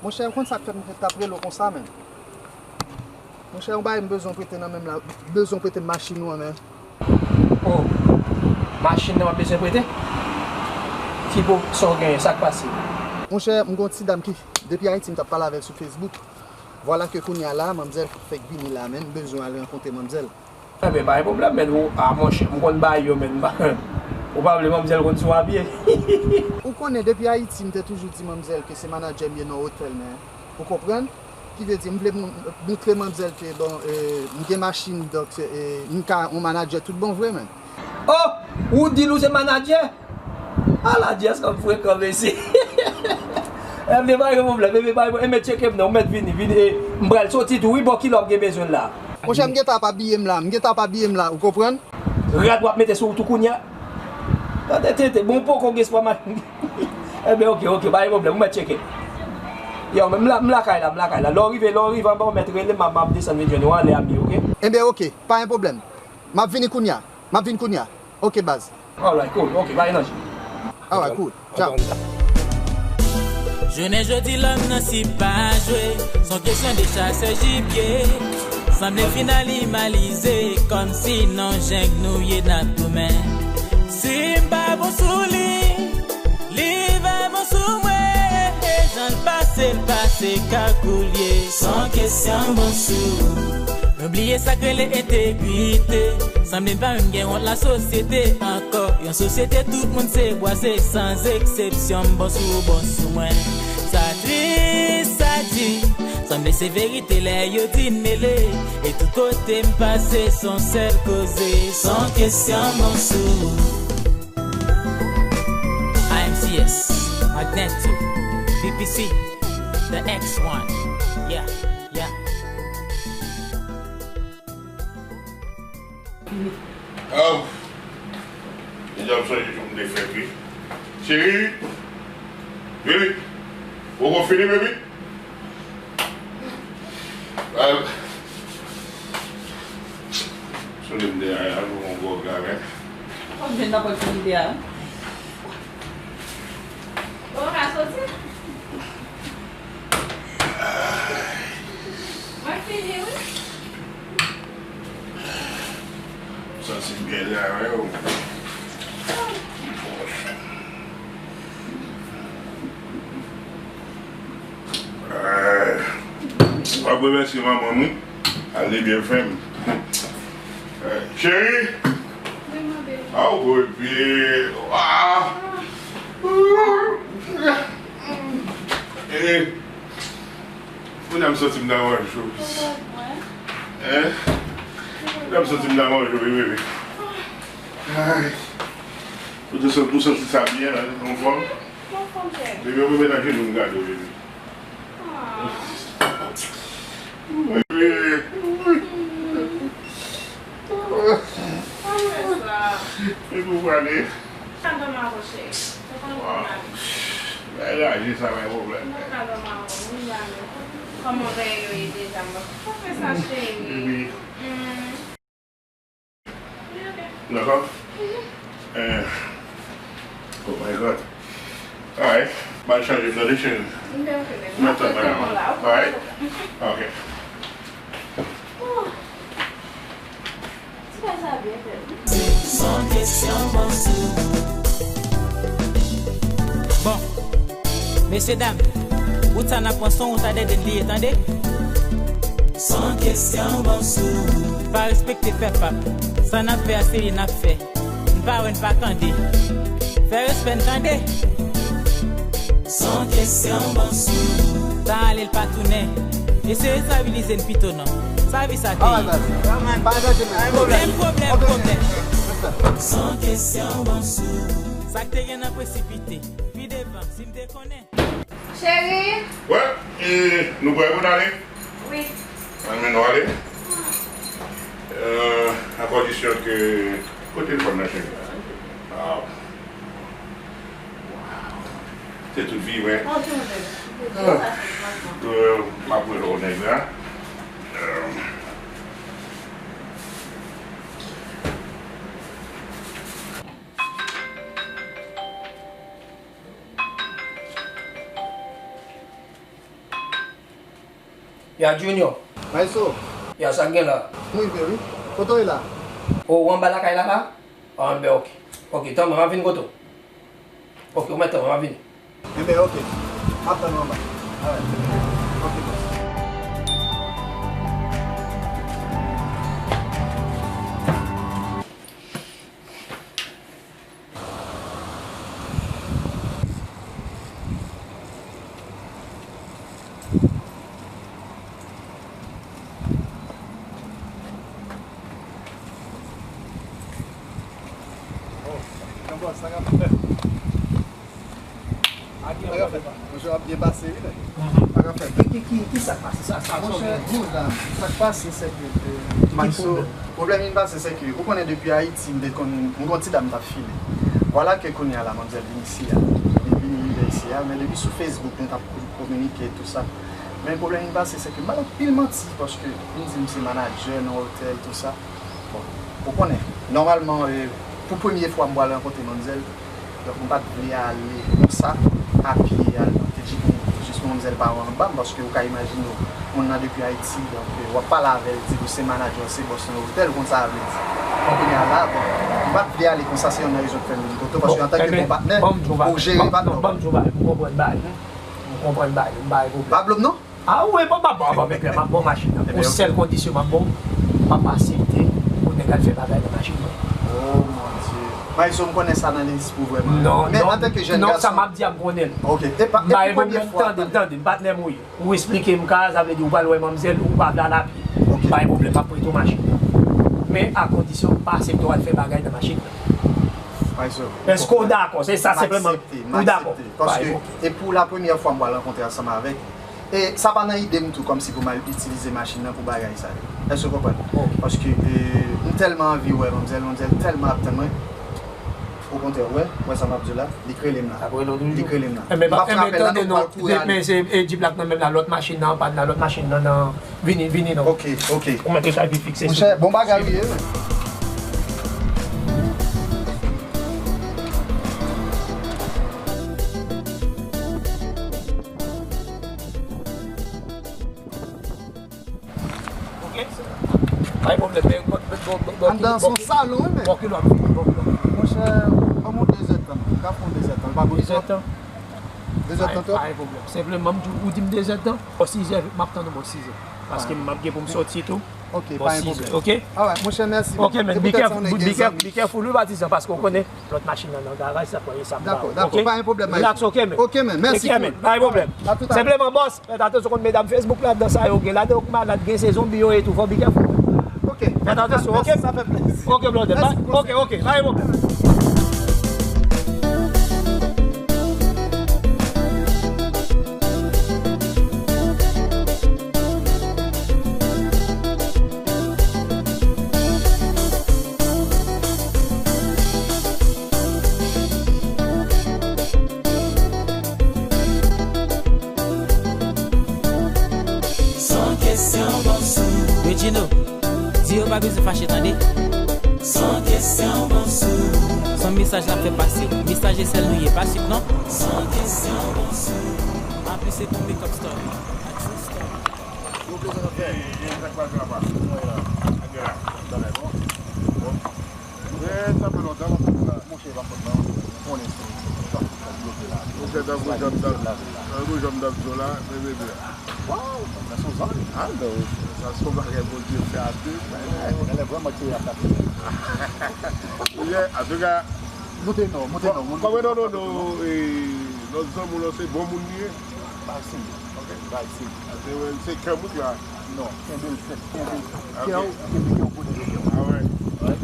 Monchè, ou konn sa k fè m t ap rele w konsa, menn? Monchè, yon bagay m bezwen w prete nan men m la, bezwen w prete m machin ou an, menn. Oh, machin nan w ap bezwen prete? Ki bo sa w genyen, sa k pase? Monchè, m gen yon ti dam ki, depi Ayiti, m t ap pale avè l sou Facebook. Vwala ke kounye a la, manmzèl fèk vini la, menn, m bezwen al rankontre manmzèl. Enben, pa gen pwoblèm, menn, ou, a, monchè, m konn bay yo, menn, m pa, ou pa vle manmzèl konn si w abye. Ou konnen, depi Ayiti, m te toujou di manmzèl ke se manadjè m ye nan otèl, menn. Ou konprann? Ki vle di, m vle moun-, moutre manmzèl ke, bon, e, m gen machin, donk, e, m ka yon manadjè tout bon vre, menn. Oh! Ou di l ou se manadjè? Ala, Dyès, kòm frekan, mesye. Enben, pa gen pwoblèm, enben, pa gen pwoblèm. Enben, tcheke m non, ou mèt vini, vini, e, m pral soti tou, wi, bò, kilè w ap gen bezwen l la? Monchè, m gentan ap abiye m la, m gentan ap abiye m la, ou konprann? Rad w ap mete sou ou tou kounye a? Tande tete, bon, poko gen espwa, man. Enben, oke, oke, pa gen pwoblèm, ou mèt tcheke. Yo, men m la, m lakay la, m lakay la. Lè w rive, lè w rive anba, ou mèt rele m, m ap, m ap desann vin jwenn ou anlè a, oke? Enben, oke, pa gen pwoblèm. M ap vini kounye a, m ap vin kounye a. Oke, baz. Alright, cool, oke, pa gen danje. Alright, cool. Ciao. Jounen jodi lòm nan si pa jwe, s on kesyon de chasè jibye. Sanble fin animalize, kòmsi non jeng nou ye n ap goumen. Si m pa bon sou li, li va bon sou mwen. E jan l pase, l pase kakoulye, s on kesyon bon sou. Nou bliye sa k rele entegrite. Sanble n pa menm gen wont lasosyete ankò. Yon sosyete tout moun se bwa, se sans eksepsyon. M bon sou ou, bon sou mwen. Sa tris, sa di. Sanble se verite lè yo di n mele. E tout kote m pase, s on sèl koze. S on kesyon bon sou. I M C S, Magneto, B P C, the X one. Yeah, yeah. Oh. Deja m sonje jou m te fèt, wi. Cheri! Baby! Ou poko fini, baby? Al. Sonje m te al, al jwe yon gwo garen. Ou pa jwenn nan pòt fini de a. Ou pa ka soti? Mwen fini, wi. M santi m byen la, wi. M ap remèsye manman m, wi. Ale byen fè m. Cheri! Wi, mon bébé. A, ou bebe. Ah! Eh, kounye a m santi m nan yon jou. Hein? Lè m santi m nan manje wi, bebe. Ay. Ou te santi, ou santi sa byen, hein? Anfòm? Bebe, ou mete nan jenou m gade w, bebe. Bebe. Bebe, ou prale. Sa dòmi avè w, cheri. Mwen raje sa bay pwoblèm. Mwen ka dòmi avè w, wi, Dani. Kòman bagay yo ye deja, mwen? Ou fè sa, cheri. Bebe. Dakò? Eh, oh my God. Alright. Ba l chanje m tande, cheri. M te okipe. M ap tann bagay la. Alright? Ok. Ti bagay sa byen fèt. San kesyon, bon sou. Bon, mesye dam, wout sa n ap pran se yon wout a dèdèn li ye, tande? San kesyon, bon sou. Pa respekte fè pap. Sa n ap fè a, se li n ap fè. N pa wè, n pa tande. Fè respè n, tande. San kesyon, bon sou. Sa ale, l pa tounen. Eseye estabilize n pito non. Sa vi sa te ye. Menm pwoblèm, pwoblèm, pwoblèm. San kesyon, bon sou. Sa k te gen nan presipite. Pi devan, si m te konnen. Cheri! Wè, e, nou prè pou n ale? Wi. Ann, men nou ale. Euh, a kondisyon ke, kote telefòn nan, cheri? Ah. Se tout vi, wè. Ah. Euh, m ap wè lò nèg la. Euh. Ya Junior. Maestro. Ya, sa k gen la? M rive wi. Kote w ye la? O, ou anba lakay la la? Anben, ok. Ok, tanmen, m ap vin kote w. Ok, ou mèt tanmen, m ap vini. Enben, ok. M ap tann ou anba. Alright. Ok, bòs. Oh, sa k ap fèt? Sa k ap fèt? Monchè, w ap byen pase wi, nèg. Sa k ap fèt? Ki, ki, ki, ki sa k pase? Sa, sa, monchè, sa k pase, se ke, euh, Maxo, pwoblèm ki pase, se ke, ou konnen depi Ayiti, m te konn, m gon ti dam m t ap file. Vwala ke kounye a la, manmzèl vin isi a. Li vin rive isi a, men depi sou Facebook, nou t ap ko-, kominike, tou sa. Men pwoblèm ki pase, se ke m ba l anpil manti, paske li di m se manadjè nan otèl, tou sa. Bon, ou konnen, nòmalman, e, pou premye fwa m pral rankontre manmzèl, donk m pa t vle ale konsa, a pye, al pote jip mwen, jis pou manmzèl pa wè anba m, paske ou ka imajine w, moun nan depi Ayiti, donk, e, w ap pale avè l, di l ou se manadjè, se bòs nan otèl, ou konn sa a vle di. Donk, kounye a la, bon, m pa t vle ale konsa, se youn nan rezon k fè m vin kote w, paske antanke bon patnè, ou jere patnè w. Ban m di w bagay, m konprann bagay, m konprann bagay, m pa gen pwoblèm. Pa blòm non? A wi, pa, pa, pa, pa, men m ap ba w machin nan. Pou sèl kondisyon m ap ba w, m ap aksepte pou nèg al fè bagay nan machin mwen. Oh mon Dieu. Maestro, m konnen sa nan lespri w vrèman. Non, men non, antanke jèn gason, sa m ap di a, m konnen l. Ok. E pa, e pou premye fwa, tande, tande, tande, m patnè m ou ye. Ou esplike m ka, sa vle di ou pral wè manmzèl, ou pa vle al a pye. Ok. Pa gen pwoblèm, m ap prete w machin nan. Men a kondisyon m pa aksepte w al fè bagay nan machin nan. Maestro, èske w dakò? Se sa senpleman. Ou dakò? Paske e pou la premyè fwa m pral rankontre ansanm avèk E sa pa nan ide m tou kòmsi pou m al itilize machin nan pou bagay sa yo. Èske w konprann? Paske, e, m tèlman anvi wè manmzèl, manmzèl tèlman ap tann mwen. Okontrè, w wè, w wè sa m ap di w la, li k rele m la. Li k rele m la. M pa frape l la non, m pral kouri ale. Men se, e, G-Black nan menm la, lòt machin nan, pa nan lòt machin nan, nan, vini, vini non. Ok, ok. Ou mete sa epi fikse. Monchè, bon bagay li ye. Ok. Pa gen pwoblèm, men bò, bò, bò, bò, anndan se yon salon, wi, men. Bò kilò ap fini, bò kilò. Monchè, ban m yon dezèdtan. Ou ka fè yon dezèdtan. Li pa bon twòp. Dezèdtan? De zèdtan twòp? Pa gen pwoblèm. Senpleman, m di w, ou di m de zèdtan, bò sizè, m ap tann ou bò sizè. Paske m ap gen pou m sòti tou. Ok, pa gen pwoblèm. Ok? Alright, monchè, mèsi. Ok, man. Be careful, be careful, be careful, wi, patizan, paske w konnen lòt machin nan nan garaj, sa pran sa. Dakò, dakò, pa gen pwoblèm. Relax, ok, man. Ok, man, mèsi. Ok, man, pa gen pwoblèm. Senpleman, bòs, fè atansyon kont medam Facebook ladan sa yo gen, ladan yo k malad, gen se zonbi yo ye tou, fò be careful. Ok. Fè atansyon, ok? Sa fè plezi. Ok, brother. Ok, ok, pa gen pwoblèm. Se yon kesyon bon sou. Regino, di yo pa bezwen fache, tande. Se yon kesyon bon sou. Se yon mesaj n ap fè pase. Mesaj e sèl nou ye, pa swit non. Se yon kesyon bon sou. Anplis se pou makeup story. A true story. Bon, plezi n ap fè. E, e, sa k pral fè apa? Mwen la. Ak la. Talè, bon. Bon. E, sa fè lontan m ap fè sa. Monchè, pa fòt mwen, monchè. Mwen konnen se, se, se, se bloke la. Monchè, tankou jan m t ap, tankou jan m t ap di w la, men bebe. Waw, sa se yon zòn. A, non, sa se yon bagay Bondye fè a de. Genlè vrèman ke y ap tape. Monchè, antouka, moute non, moute non, moute non. Kòm non, non, non, e, lòt zanmi w lan se bon moun li ye. Bay siy, ok? Bay siy. Se, se kè bout la. Non, kenbe l fèt, kenbe l fèt. Ok. Kè w, kenbe kè w, pwoteje kè w. A wè. Wè.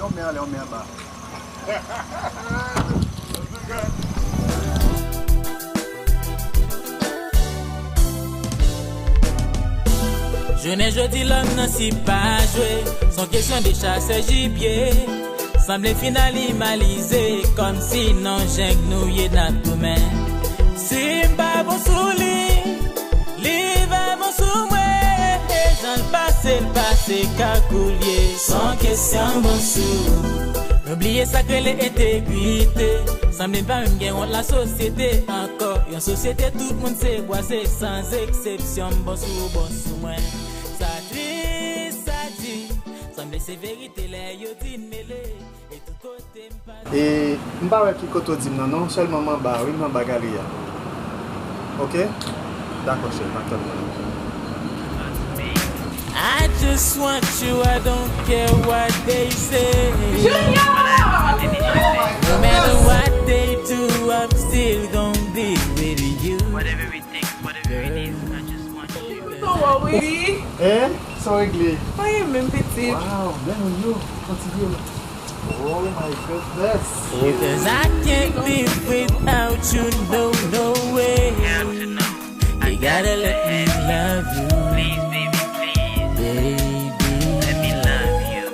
Yon men anlè, yon men anba. Jounen jodi lòm nan si pa jwe, se yon kesyon de chasè jibye. Sanble n fin animalize, kòmsi nan jeng nou ye n ap goumen. Si m pa bon sou li, li va bon sou mwen. E jan l pase, l pase kakoulye. Se yon kesyon bon sou. Nou bliye sa k rele entegrite. Sanble n pa menm gen wont lasosyete ankò. Yon sosyete tout moun se bwa, se sans exception. M bon sou ou, bon sou mwen. Sa tris, sa di. Sanble se verite lè yo di n mele. E tout kote m pase. E m pa wè ki kote w di m nan non, sèlman m anba, wi, m anba galri a. Ok? Dakò, cheri, m ap tann ou. I just want you, I don't care what they say. Junior! No matter what they do, I'm still gonna be with you. Whatever it takes, whatever it is, I just want you. Wi. Hein? Sa w regle? Anyen menm, pitit. Wow, bèl moun yo. Kontinye. Oh my goodness. Because I can't live without you, no, no way. You gotta let me love you. Please, baby, please. Baby. Let me love you.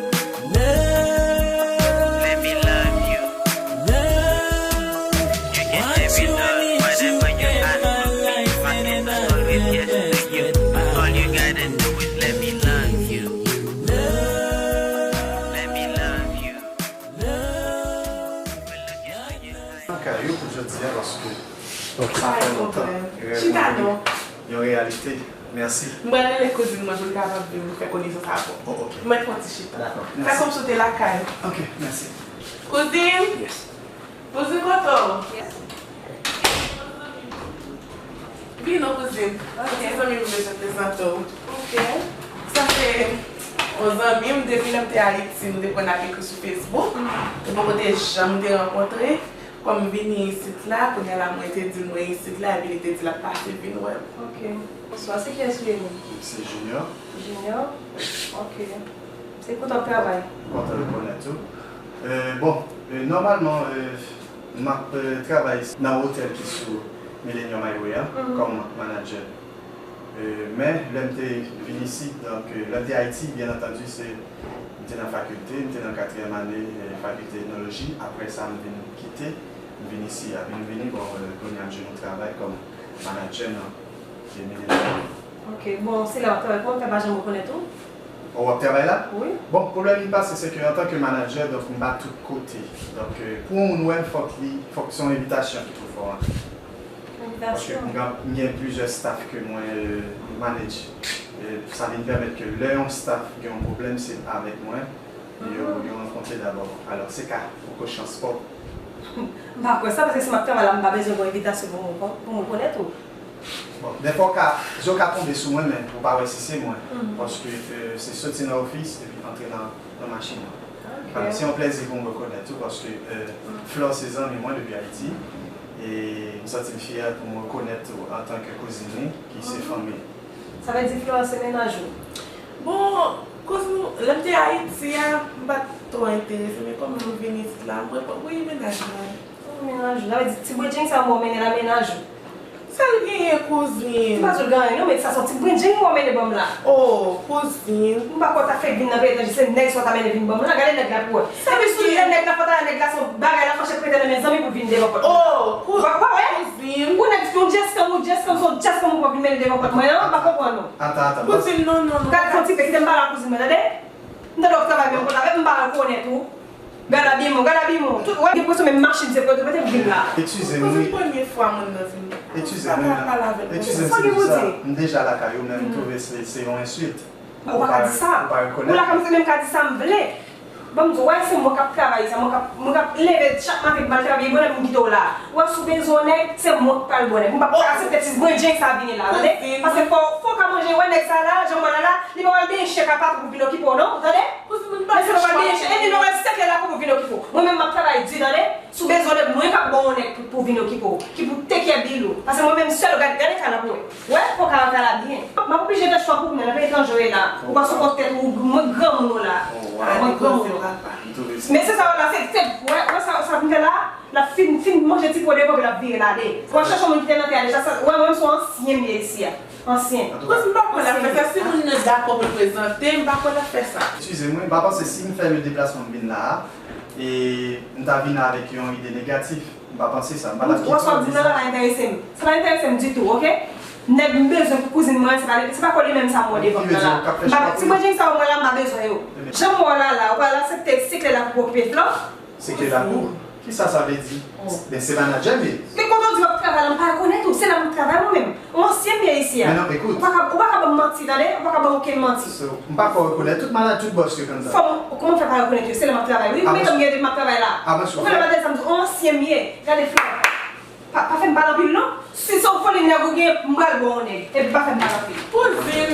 Love. Let me love you. Love. You can tell me love, whatever you ask of me. My answer always yes to you. All you gotta do is let me love you. Love. Let me love you. Love. Nan kay yo pou jodi a, paske sa fè lontan rèv mwen vin yon reyalite. Mèsi. M pral rele kouzin mwen pou l kapab vin fè konesans avè w. Oh, ok. Mèt pran ti chita. Dakò. Fè kòmsi w te lakay. Ok, mèsi. Kouzin! Yes. Kouzin, kote w? Yes. Vin non, kouzin. Ok. Ti zanmi m bezwen prezante w. Ok. Sa se yon zanmi m depi lè m te Ayiti, nou te konn ap ekri sou Facebook. Mhm. Nou poko te janm te rankontre. Kòm m vini isit la, kounye a la mwen te di l mwen isit la, epi li te di l ap pase vin wè m. Ok. Bonswa, se kiyès ou ye menm? Se Junior. Junior? Ok. Se kote w ap travay? Kontan rekonèt ou. Euh, bon, euh, nòmalman, euh, m ap, euh, travay nan otèl ki sou Millennium Highway a, mhm, kòm manager. Euh, men, lè m te vin isit, donk, euh, lè m te Ayiti, byen antandi, se, m te nan fakilte, m te nan katriyèm ane, euh, fakilte etnoloji. Apre sa, m vin kite, m vin isi a. Vin vini, bon, euh, kounye a m jwenn yon travay kòm manager nan, euh, Millennium. Ok, bon, se la w ap travay, kòman w fè pa janm rekonèt ou? Ou ap travay la? Wi. Bon, pwoblèm ki pase, se ke antanke manager, donk, m pa tout kote. Donk, euh, pou yon moun wè m, fòk li, fòk se yon envitasyon ki pou fè w antre. Paske m gen, m gen plizyè staff ke mwen, euh, manage. E sa vin pèmèt ke lè yon staff gen yon pwoblèm, se avèk mwen. Yo, yo rankontre dabò. Alò, se ka poko chans pa w. M pa kwè sa, paske si m ap travay la, m pa bezwen gen envitasyon pou m, pou m rekonèt ou. Bon, dèfwa w ka, je w ka tonbe sou mwen, men ou pa wè si se mwen. Paske, euh, se soti nan ofis epi antre nan, nan machin nan. Alò, se yon plèzi pou m rekonèt ou, paske, euh, Flore se zanmi mwen depi Ayiti. E m santi m fyè pou m rekonèt ou antanke kouzin li, ki se fanmi l. Sa vle di Flore se mennaj ou? Bon, kouzin, lè m te Ayiti a, m pa t twò enterese, men kòm nou vin isit la, m reponn, wi, mennaj mwen. Oh, mennaj ou. Sa vle di ti bredjeng sa ou mennen la mennaj ou? Sa l genyen, kouzin? Se pa sa l genyen, non, men sa se yon ti bredjeng ou mennen ban m la. Oh, kouzin. M pa kwè w ta fèk vin nan peyi etranje, se nèg sa w ta mennen vin ban m la. Gade nèg la pou wè. Epi sou lè nèg la fè ta, nèg la se yon bagay la fache prete nan men zanmi pou vin devan pòt mwen. Oh, kou-, pa, pa wè? Kouzin. Ou nèg, yon djèskanm, ou djèskanm, se yon djèskanm ou pran vin mennen devan pòt mwen an, m pa konprann ou. Atann, atann. Kouzin, non, non, non. Gade, fè yon ti pe, kite m pale ak kouzin mwen, tande? M tande w ap travay menm kote avè m, m pa rekonèt ou. Gad abiyman, gad abiyman. Tout, wè, gen enpresyon menm machin se pou yo te mete pou vin la. Eskize m, wi. Premye fwa moun nan vin. Eskize m, wi. Eskize m, se pou sa. M deja lakay ou, men m twouve se, se yon ensilt. Ou pa ka di sa. Ou pa rekonèt. Ou la, kòmsi menm ka di sa m vle. Ban m di w, wè, se mwen k ap travay sa, mwen k ap, mwen k ap leve chak maten pou m al travay, e bonè pou m kite w la. Wè, si w bezwen yon nèg, se mwen k pral ba w nèg. M p ap aksepte ti bredjeng sa vini la, tande? Paske fò, fò w ka manje, wè, nèg sa la, jan m wè l la, li pa pral benyen chen ka patwon pou vin okipe w, non, tande? Men se pa pral benyen chen, e li pa pral sekle lakou pou vin okipe w. Mwen menm, m ap travay di, tande? Si w bezwen nèg, mwen k ap ba w nèg pou, pou vin okipe w, ki pou take care bill ou. Paske mwen menm sèl, gade, gade kay la pou wè. Wè, fò kay la, kay la byen. M ap oblije fè chwa pou mwen, nan peyi etranje w ye la. Ou pa sou kont tèt ou, mwen granmoun ou la. Mwen granmoun ou. Men se sa w la, se, se, wè, wè sa, sa m fè la, l ap fin, fin manje ti po devan, l ap vire l ale. Wè, chèche moun ki te nan tè a deja, sa, wè, mwen, m se yon ansyen m ye isi a. Ansyen. Kouz, m pa kwè l ap fè sa. Si moun nan dakò pou l prezante, m pa kwè l ap fè sa. Eskize mwen, m pa panse si m fè le deplasman m vin la a, e m ta vin avèk yon ide negatif. M pa panse sa. M pa t ap kite w di sa. Ou wè sa w ap di m nan la pa enterese m. Sa pa enterese m ditou, oke? Nèg m bezwen pou kouzin mwen, se pa, se pa kò li menm sa m wè devan m nan la. M pa, ti bredjeng sa w wè la, m pa bezwen yo. Jan m wè w la la, ou pral aksepte sekle lakou pou okipe Flore? Sekle lakou? Kisa sa vle di? Men se manadjè m ye. Men kote w di w ap travay la, m pa rekonèt ou. Se la m ap travay mwen menm. Yon ansyen m ye isi a. Men non, ekout. Ou pa ka, ou pa ka ban m manti, tande? Ou pa ka ban m okenn manti. So, m pa kwè w rekonèt tout manadjè, tout bòs yo konn sa. Fò m, kòman m fè pa rekonèt yo? Se lè m ap travay, wi. Ou mete m gen depi m ap travay la. Ou fè nan maten sa m di w, yon ansyen m ye. Gade Flore. Pa, pa fè m pale anpil, non. Si se yon foli nèg ou gen, m pral ba w yon nèg. Epi pa fè m pale anpil. Kouzin.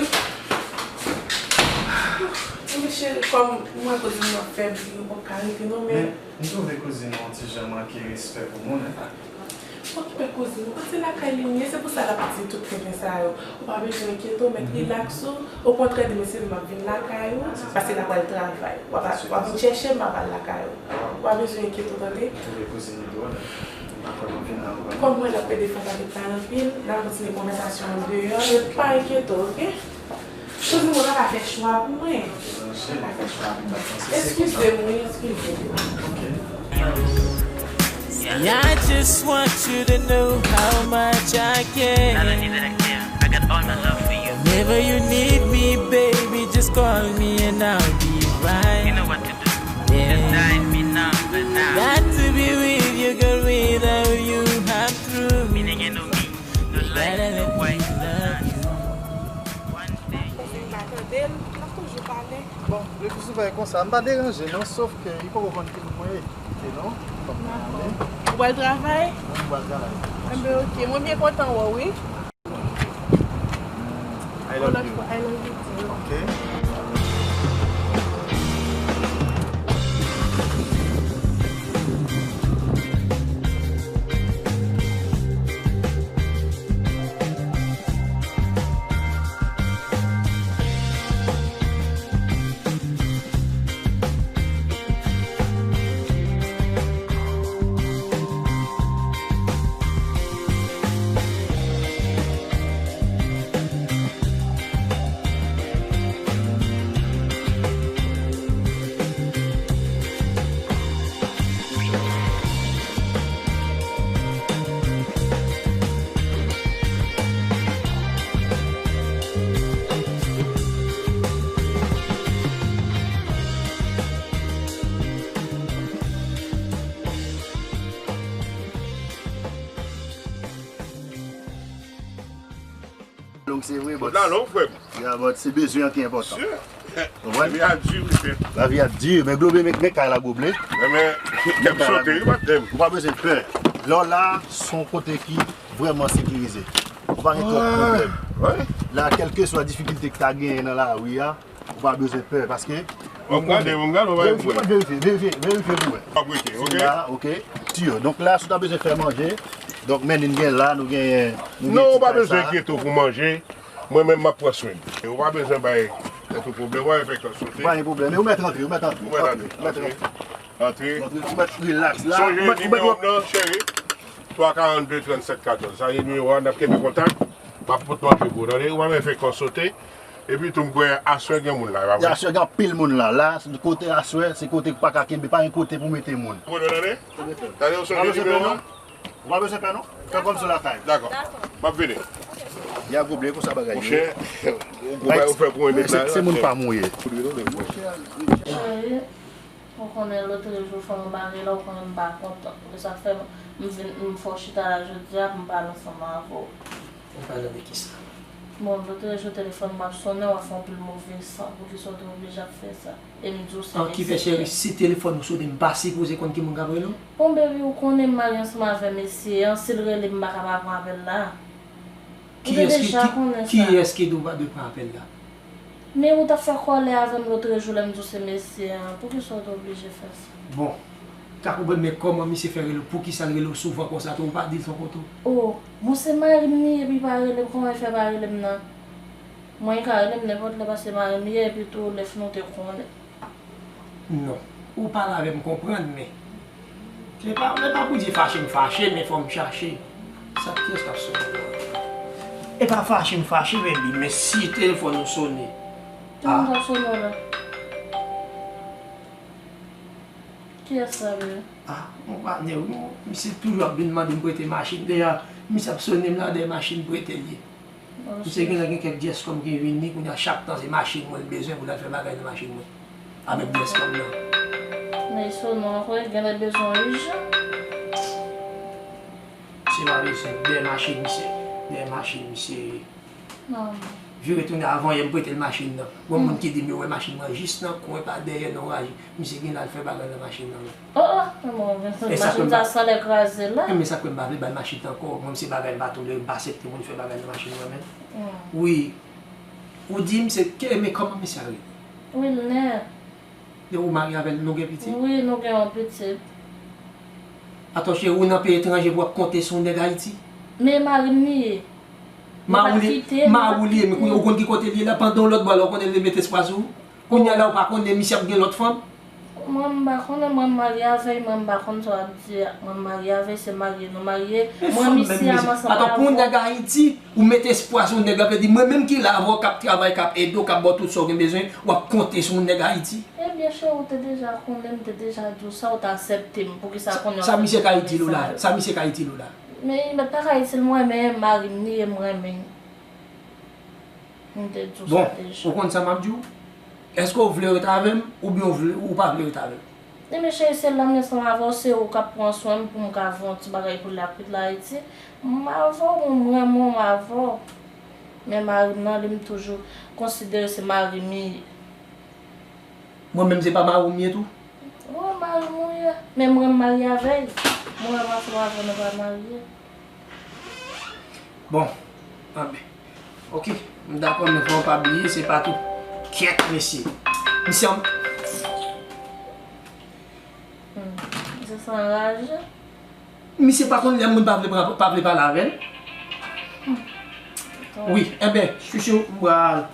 Wi, cheri, kòm mwen kouzin mwen fèb, li, ou p ap ka rete, non, men. Men, m twouve kouzin ou yon ti jan manke respè pou moun, en. Okipe kouzin ou, se lakay li m ye, se pou sa l ap di tout tenten sa yo. Ou pa bezwen enkyete w, mèt rilaks ou. Okontrè, demen se m ap vin lakay ou, paske l ap al travay. W ap, w ap vin chèche m, m ap al lakay ou. Ou pa bezwen enkyete w, tande? M twouve kouzin ou dwòl, m pa kwè m ap vin nan ou. Kòm mwen, l ap pede fè pale pale anpil, n a kontinye konvèsasyon an deyò, men pa enkyete w, oke? Kouzin mwen pa ka fè chwa pou mwen. Eskize m, wi, eskize m. See, I just want you to know how much I care. Not only that I care, I got all my love for you. Whenever you need me, baby, just call me and I'll be right there. You know what to do. Just dial me now, right now. Got to be with you, girl, without you, I'm through. Mi nèg enn mi. No life, no wife, no nothing. One day. Kouzin pa tande l, n ap toujou pale. Bon, le pi souvan e konsa. M pa deranje non, sof ke li poko konn ki moun mwen ye. Se non, fòk mwen ale. Ou pral travay? Mwen pral travay. Enben, oke. Mwen byen kontan wè w, wi. I love you. I love you too. Ok. Long se vre, but la long, frè m. Yeah, but se bezwen an ki enpòtan. Sure. Konprann? Lavi a di, mesye. Lavi a di, men Globe, men, men kay la, Globe. Men, men, kè m sote, wi, patnè m. Ou pa bezwen pè. Lè w la, se yon kote ki vrèman sekirize. Ou pa gen twòp pwoblèm. La, kèlkeswa difikilte ki ta genyen nan lari a, ou pa bezwen pè, paske... Bon, m gade, bon, m gade, on va verifye, verifye, verifye, verifye pou wè. W ap rete, ok? La, ok. Tiyo. Donk la, si w ta bezwen fè manje, donk, men nou gen la, nou gen, nou gen... Non, ou pa bezwen enkyete w pou manje. Mwen menm, m ap pran swen l. E ou pa bezwen bay tèt ou pwoblèm, ou pa fè kò sote. Pa gen pwoblèm. E ou mèt antre, ou mèt antre. Ou mèt antre, antre. Antre. Antre, ou mèt relax la. Sonje nimewo m nan, cheri. Twa karannde trannsèt katòz. Sa se nimewo a, n ap kenbe kontak. M ap pot manje pou ou, tande. Ou pa bezwen fè kò sote. Epi tou, m kwè aswè gen moun la, e pa vre? Aswè gen anpil moun la. La, kote aswè, se kote ou pa ka kenbe, pa gen kote pou mete moun. Ou tande? Tande, ou sonje nimewo a? Ou pa bezwen pè non. Fè kòmsi w lakay. Dakò. M ap vini. Ya Globe, konsa bagay yo ye. Monchè, ou bay ou fè pou mwen nèg la. Se, se moun pa m ou ye. Cheri, ou konnen lòt jou fò m bare la, ou konnen m pa kontan. Se sa k fè m, m vin, m fè w chita la jodi a pou m pale ansanm avè w. Ou pale de kisa? Bon, lòt jou telefòn m ap sonnen, w ap fè yon pil move san. Poukisa w te oblije ap fè sa? E m di w se mesye. An ki fè, cheri, si telefòn ou sonnen, m pa sipoze konn ki moun k ap rele w? Bon, baby, ou konnen m marye ansanm avè mesye an, si l rele m, m pa ka pa pran apèl la. Ou te deja konnen sa. Kiyès ki di w pa dwe pran apèl la? Men ou t ap fè kòlè avè m lòt jou lè m di w se mesye an. Poukisa w te oblije fè sa? Bon, ka konprann, men kòman misye fè rele w? Poukisa l rele w souvan konsa tou? Ou pa di l se yon kote w? O, bon, se mari m li ye, epi l pa rele m, kòman l fè pa rele m nan? Mwen, li ka rele m nenpòt lè, paske mari m li ye, epi tou, lè fini w te konnen. Non. Ou pale avè m, m konprann, men se pa, se pa pou di fache m fache, men fò m chache. Sa, kiyès k ap sonnen la? E pa fache m fache, baby, men si telefòn ou sonnen. Ki moun k ap sonnen w la? Kiyès sa, baby? Ah, yon patnè, wi, misye toujou ap vin mande m prete machin. Deja, misye ap sonnen m la, dèyè machin prete l ye. Misye genlè gen kèk dyès kòm ki vini, kounye a chak tan se machin mwen l bezwen pou l al fè bagay nan machin mwen. Avèk dyès kòm nan. Men li sonnen ankò, li genlè bezwen w ijan. Se pa bezwen, dèyè machin misye, dèyè machin misye. Vire tounen, avan yè m prete l machin nan. Gon moun ki di m yo wè machin mwen jis nan kwen pa dèyè nan raje. Misye genlè al fè bagay nan machin nan. Oh, oh, men bon, men machin sa sanlè kraze la. Men sa k fè m pa vle ba l machin nan ankò. Mwen, se bagay m pa tolere, m pa aksepte moun fè bagay nan machin mwen menm. Wi. Ou di m se ke, men kòman misye a rele? Wilner. Depi ou marye avè l, nou gen pitit? Wi, nou gen yon pitit. Atò, cheri, ou nan peyi etranje pou w ap konte sou yon nèg Ayiti? Men mari m li ye. Mari w li ye, men kounye a ou konn ki kote l ye la, pandan yon lòt bò la, ou konnen li met espwa sou ou. Kounye a la, ou pa konnen misye ap gen lòt fanm? Mwen, m pa konnen, mwen, m marye avè l, mwen, m pa konn sa w ap di a. Mwen, m marye avè l, se marye nou marye. Mwen, misye a, m ansanm avè l. Atò, pou yon nèg Ayiti, ou met espwa sou yon nèg la, vle di, mwen menm ki la avè w, k ap travay, k ap ede w, k ap ba w tout sa w gen bezwen, w ap konte sou yon nèg Ayiti? Ebyen, cheri, ou te deja konnen, m te deja di w sa, ou t aksepte m. Poukisa kounye a w fè m konnen sa? Sa misye ka itil ou la? Sa misye ka itil ou la? Men, li pa ka itil mwen, men mari m li ye, m renmen. M te di w sa deja. Bon, ou konn sa m ap di w? Èske w vle ret avè m oubyen w vle, ou pa vle ret avè m? Ebyen, cheri, se la m ye ansanm avè w, se ou k ap pran swen m pou m ka fè yon ti bagay pou lapit la Ayiti. M avè w, m renmen w, m avè w. Men mari m nan, li, m toujou konsidere se mari m li ye. Mwen menm, se pa mari w m ye tou? Wi, mari m ou ye. Men mwen, m marye avè l. Mwen, m ansanm avè w, nou pa marye. Bon, anben. Ok, m dakò, men fò w pa bliye, se pa tout. Kyèt, mesye. Misye an... Hmm, misye sa anraje. Misye pa konn lè moun pa vle pran, pa vle pale avè l. Wi, enben, chouchou, m pral,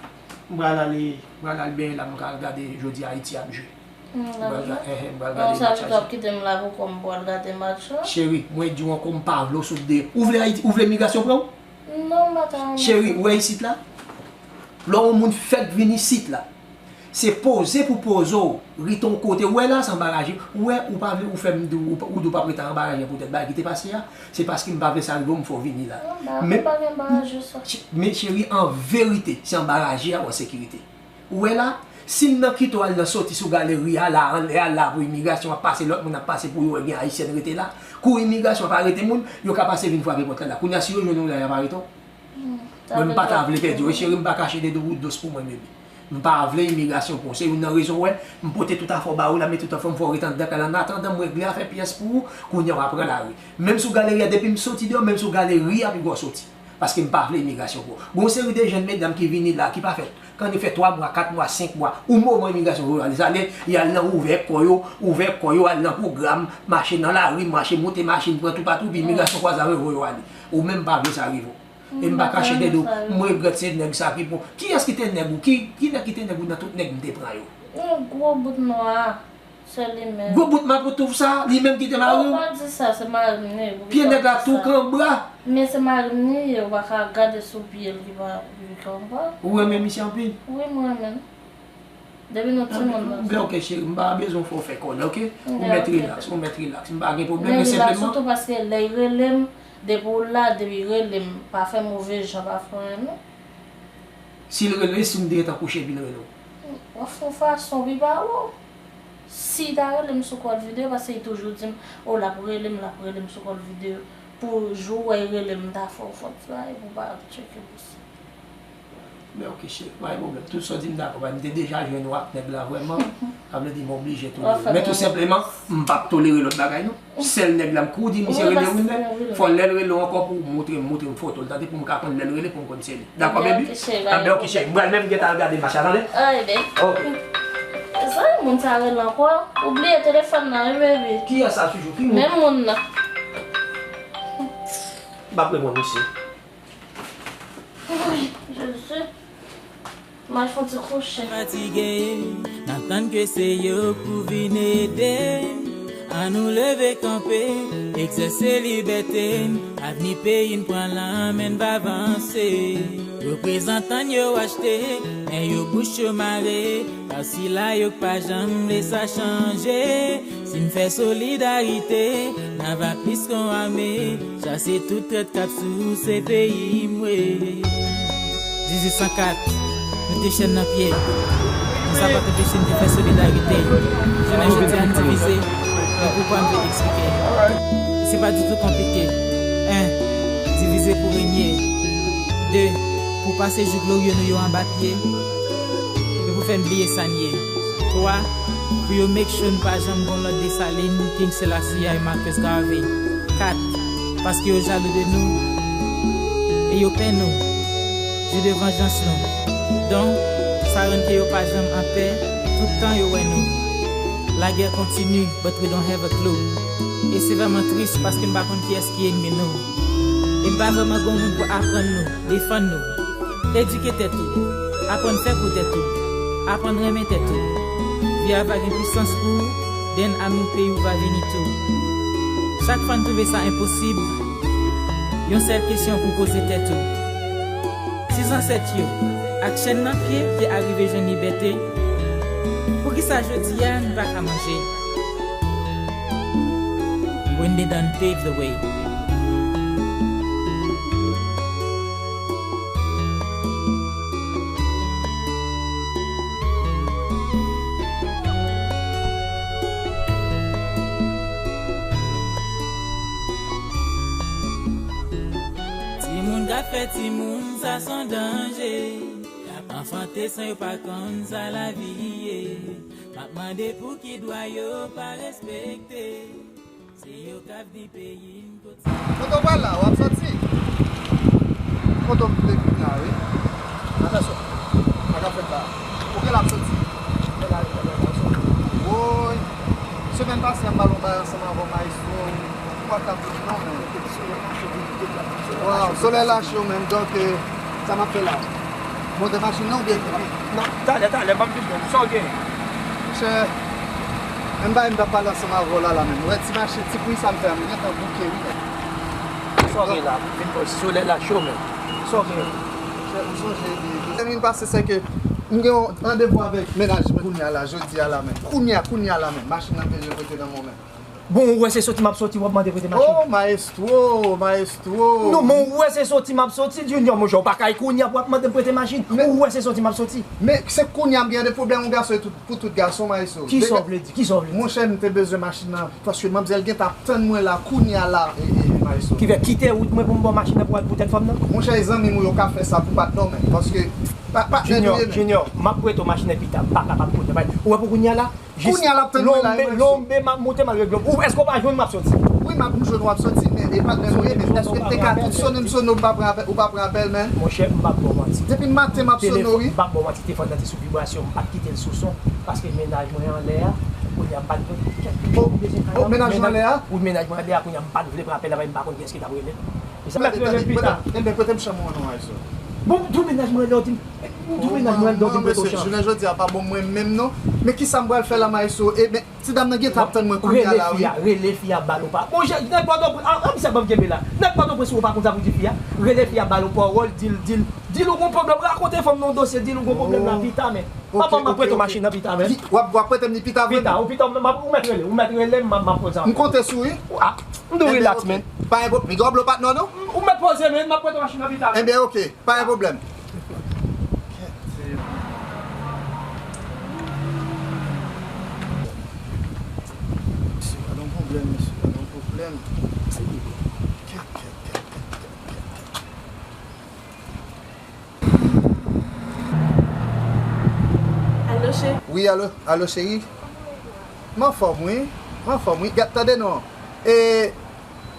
m pral ale, m pral al benyen la, m ka al gade jodi Ayiti ap jwe. M pral ga-, enhen, m pral gade match Ayiti. Sa vle di w ap kite m la pou kò m pou al gade match la? Cheri, mwen di w ankò, m pa vle w sot dèyè. Ou vle Ayiti, ou vle migrasyon pran w? Non, m pa ta renmen sa. Cheri, ou wè isit la? Lè yon moun fèk vin isit la, se poze pou poze w, rete yon kote. Ou wè la, se anba raje. Ou wè, ou pa vle, ou fè m di w, ou pa, ou di w p ap rete anba raje poutèt bagay ki te pase a. Se paske m pa vle sa rive w, m fè w vini la. Anba, pa gen anba raje sa. Men cheri, an verite, se anba raje a w an sekirite. Ou wè la, si m nan kite w al nan soti sou galeri a la, anlè a la pou imigrasyon ap pase, lòt moun ap pase pou yo wè gen ayisyèn rete la. Kou imigrasyon ap arete moun, yo ka pase vin frape pòt la la. Kounye a si yo jwenn ou la, y ap arete w. Mwen, m pa ta vle pèdi w, wi, cheri, m pa kache de dous pou mwen, bebe. M pa vle imigrasyon pran w. Se youn nan rezon w wè m pote tout afè w ba ou la, men tout afè m fè w ret anndan kay la. An atandan m regle afè pyès pou ou, kounye a w a pran lari. Menm sou galeri a, depi m soti deyò, menm sou galeri a, piga w soti. Paske m pa vle imigrasyon pran w. Gon seri de jèn medam ki vini la, ki pa fè, kannik fè twa mwa, kat mwa, senk mwa, ou moman imigrasyon voye yo ale. Sa lè y al nan ouvè kò yo, ouvè kò yo, al nan pwogram, mache nan lari, mache moute machin, pran toupatou, pi imigrasyon kwaze avè yo voye yo ale. Ou menm pa vle sa rive w. E m pa kache dèyè do w, m regrèt se nèg sa ki pran w. Kiyès ki te nèg ou? Ki, ki nèg ki te nèg ou nan tout nèg m te pran yo? Yon gwo bout nwa, se li menm. Gwo bout mapoutouf sa, li menm ki te mari w? Non, pa di sa, se mari m li ye. Pye nèg la tou kanbra. Men se mari m li ye, ou pa ka gade sou pye l ki pa, ki kanbra. Ou renmen misye anpil? Wi, m renmen l. Depi nou timoun nan. Anben, ok, cheri, m pa bezwen fè w fè kòlè, ok? Ou mèt rilaks, ou mèt rilaks. M pa gen pwoblèm, men senpleman. Rilaks, sitou paske lè y rele m, depi w la, depi y rele m, pa fè move jan, pa fè anyen, non. Si l rele, si m te gentan kouche epi l rele w? W ap fè yon fason, pi pa wè w. Si y ta rele m sou kòl videyo, paske y toujou di m, o, l ap rele m, l ap rele m sou kòl videyo. Pou jou w wè y rele m, m ta fè w fòt bagay pou w pa tcheke pou sa. Men ok, cheri, pa gen pwoblèm. Tout sa w di m dakò, paske m te deja jwenn ou ak nèg la vrèman. Sa vle di m oblije tounen. Men tou senpleman, m p ap tolere lòt bagay non. Sèl nèg la m kou di misye rele Wilner, fò lè l rele w ankò pou w montre m, montre m foto l, tande, pou m ka konn lè l rele pou m konn se li. Dakò, baby? Anben ok, cheri, m pral menm gentan al gade match la, tande? Ok. Sa moun sa rele ankò? Ou bliye telefòn nan, wi, baby. Kiyès sa toujou? Ki moun? Menm moun nan. M p ap reponn misye. Woy, Jezi. M al fè yon ti kouche. Fatige, n ap tann ke se yo pou vin ede n. Ann nou leve kanpe, egzèse libète n. Avni peyi n pran lanmen n va vanse. Reprezantan n yo achte, men yo bouch yo mare. Pa sila yo k pa janm vle sa chanje. Si n fè solidarite, n ava plis ke yon ame. Chase tout trèt k ap souse peyi m we. Dizuit san kat, nou te chèn nan pye. Men sa pa t anpeche n te fè solidarite. Jounen jodi a n divize, men poukwa m vle eksplike. E se pa ditou konplike. En, divize pou renye. De, pou pase jou glorye nou yo anba pye. E pou fè n bliye sa n ye. Twa, pou yo make sure n pa janm gon lòt Desalin, King Selassie I, Marcus Garvey. Kat, paske yo jalou de nou, e yo pè nou, jou de vanjans nou. Donk, sa rann ke yo pa janm anpè, tout tan yo wè nou. La guerre continue, but we don't have a clue. E se vrèman tris, paske n pa konn kiyès ki ènmi nou. E pa vrèman gon moun pou aprann nou, defann nou. Edike tèt ou, aprann fè pou tèt ou, aprann renmen tèt ou. Vi a va gen pwisans pou ou, then amour peyi w va vini tou. Chak fwa n twouve sa enposib, yon sèl kesyon pou poze tèt ou. Si zansèt yo, ak chèn nan pye, te arive jwenn libète, poukisa jodi a n pa ka manje? When they done pave the way. Timoun k ap fè timoun, sa s on danje. Y ap anfante san yo pa konn sa lavi ye. M ap mande pou ki dwa yo pa respekte. Se yo k ap di peyi n kot sa. Kote w pral la, w ap soti? Kote w te vin la, wi. Atansyon, sa k ap fèt la. Kote l ap soti? Woy. Semèn pase, m pale yon bagay ansanm avè w, maestro. Ou pa t ap non, men. Waw, solèy la cho menm, donk, euh, sa m ap fè la? Monte machin nan oubyen? Non, talè, talè, ban m vin jwenn. Sa w gen? Monchè, menm bagay m t ap pale ansanm avè w la, la menm. Ou wè ti machin, ti pri sa m fè a, m gentan bouke, wi, nèg. Sa w gen la? Vin bò, solèy la cho menm. Sa w gen? Monchè, ou sonje de, de semèn pase, se ke m gen yon randevou avèk mennaj mwen kounye a la, jodi a la menm. Kounye a, kounye a la menm. Machin nan bezwen prete nan men w menm. Bon, ou wè se soti m ap soti, w ap mande prete machin. Oh, maestro, maestro. Non, men ou wè se soti m ap soti, Junior, monchè, ou pa kay kounye a pou w ap mande m prete machin. Ou wè se soti m ap soti. Men se kounye a m gen de pwoblèm, yon gason e tout, pou tout gason, maestro. Kisa w vle di? Kisa w vle di? Monchè, m te bezwen machin nan, paske manmzèl gentan ap tann mwen la, kounye a la, e, e, e, maestro. Ki fè kite wout mwen pou m ba w machin nan pou w al pou tèt fanm nan? Monchè, e zanmi m ou yo ka fè sa pou pa t nonmen, paske Pa, pa, Junior, Junior, m ap prete w machin nan pita, m pa kapab kounye a. Ou wè pou kounye a la, jis Kounye a l ap tann mwen la, lonbe, lonbe, m ap monte, m al regle w. Ou, èske w pa jwenn m ap soti? Wi, m ap jwenn w ap soti, men e patnè m ou ye, men èske m te ka tout sonnen m sonnen w, ou pa pran apèl, ou pa pran apèl, men? Monchè, m p ap ba w manti. Depi maten m ap sonnen w, wi. M p ap ba w manti, telefòn nan te sou vibrasyon, m pa t kite l sou son, paske mennaj mwen anlè a, kounye a m pa t vle. Oh, oh, mennaj mwen anlè a? Wi, mennaj mwen anlè a, kounye a m pa t vle pran apèl la, paske m pa konn kiyès ki t ap rele. Ou mèt rele m pita. Enben, prete m chanm ou non, Ayzo. Bon, tou mennaj mwen anlè a di m, tou mennaj mwen anlè a di m prete w chanm. Jounen jodi a pa bon mwen menm non. Men kisa m pral fè la, Maestro? E, men, ti dam nan gentan ap tann mwen kounye a la, wi. Rele fi a, rele fi a, ba l ou pa. Bon, je, nenpòt ou, an, an, misye ban m kenbe la. Nenpòt ou, si ou pa konn sa pou di fi a, rele fi a, ba l ou pawòl, di l, di l, di l ou gon pwoblèm, rakonte fanm nan yon dosye, di l ou gon pwoblèm la pita, men. Papa, m ap prete w machin nan pita, men. W ap, w ap prete m li pita, vre? Pita, ou pita, ou mèt rele, ou mèt rele m, m ap, m ap poze. M konte sou ou, wi. Ah, m tou relax, men. Pa gen pwoblèm. Big up lo patnè nou. Ou mèt poze, men, m ap prete w machin nan pita, men. Enben, oke. Pa gen pwoblèm. Mesye, pa gen pwoblèm, mesye, pa gen pwoblèm. Kèt, kèt, kèt, kèt, kèt, kèt, kèt. Alo, cheri. Wi, alo, alo, cheri. M anfòm, wi. M anfòm, wi. Gad, tande non. E,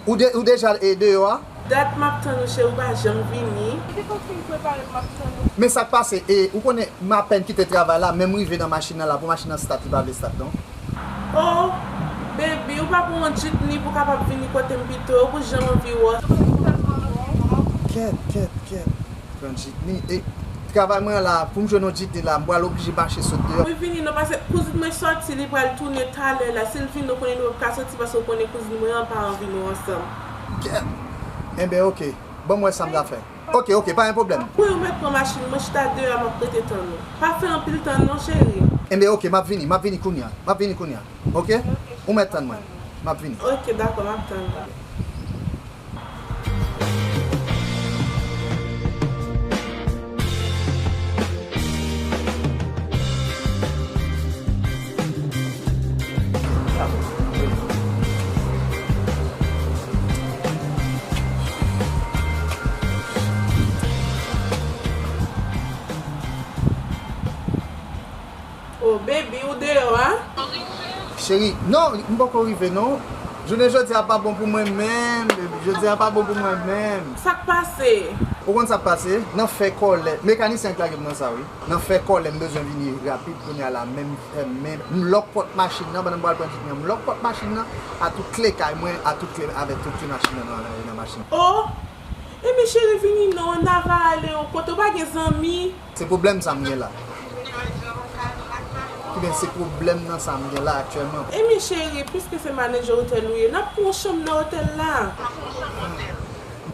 ou de-, ou deja, e, deyò a? Dat m ap tann ou, cheri, ou pa janm vini. Depi w fin prepare m, m ap tann ou. Men sa k pase, e, ou konnen, m apèn kite travay la, men m rive nan machin nan la, pou machin nan start, li pa vle start, non. Oh, baby, ou pa pran yon jitni pou w kapab vini kote m pito, ou pou janm anvi wè w. Kèt, kèt, kèt. Pran jitni. E travay mwen an la, pou m jwenn yon jitni la, m pral oblije mache sot deyò. Wi, vini non, paske kouzin mwen sòti, li pral tounen talè la. Si l vini, ou konnen nou p ap ka soti, paske ou konnen kouzin mwen an pa anvi nou ansanm. Kèt! Enben, oke. Ban m wè sa m ka fè. Oke, oke, pa gen pwoblèm. Wi, ou mèt pran machin mwen, chita deyò a, m ap rete tann ou. Pa fè anpil tan non, cheri. Enben, oke, m ap vini, m ap vini kounye a. M ap vini kounye a. Oke? Ou mèt tann mwen. M ap vini. Oke, dakò, m ap tann ou. Oh, baby, ou deyò a? Cheri, non, m poko rive, non. Jounen jodi a pa bon pou mwen menm, baby. Jodi a pa bon pou mwen menm. Sa k pase? Ou konn sa k pase? Nan fè kòlè. Mekanisyen k lage m nan sa, wi. Nan fè kòlè, m bezwen vini rapid kounye a la. Men m, men m lòk pòt machin nan, pandan m pral pran jitni an, m lòk pòt machin nan, a tout kle kay mwen, a tout kle avèk tout kle machin nan nan, nan machin. Oh! Ebyen, cheri, vini non, n a va ale yon kote, ou pa gen zanmi? Se pwoblèm sa m gen la. Ebyen, se pwoblèm nan sa m gen la aktyèlman. Ebyen, cheri, piske se manadjè otèl ou ye, n ap pran yon chanm nan otèl la.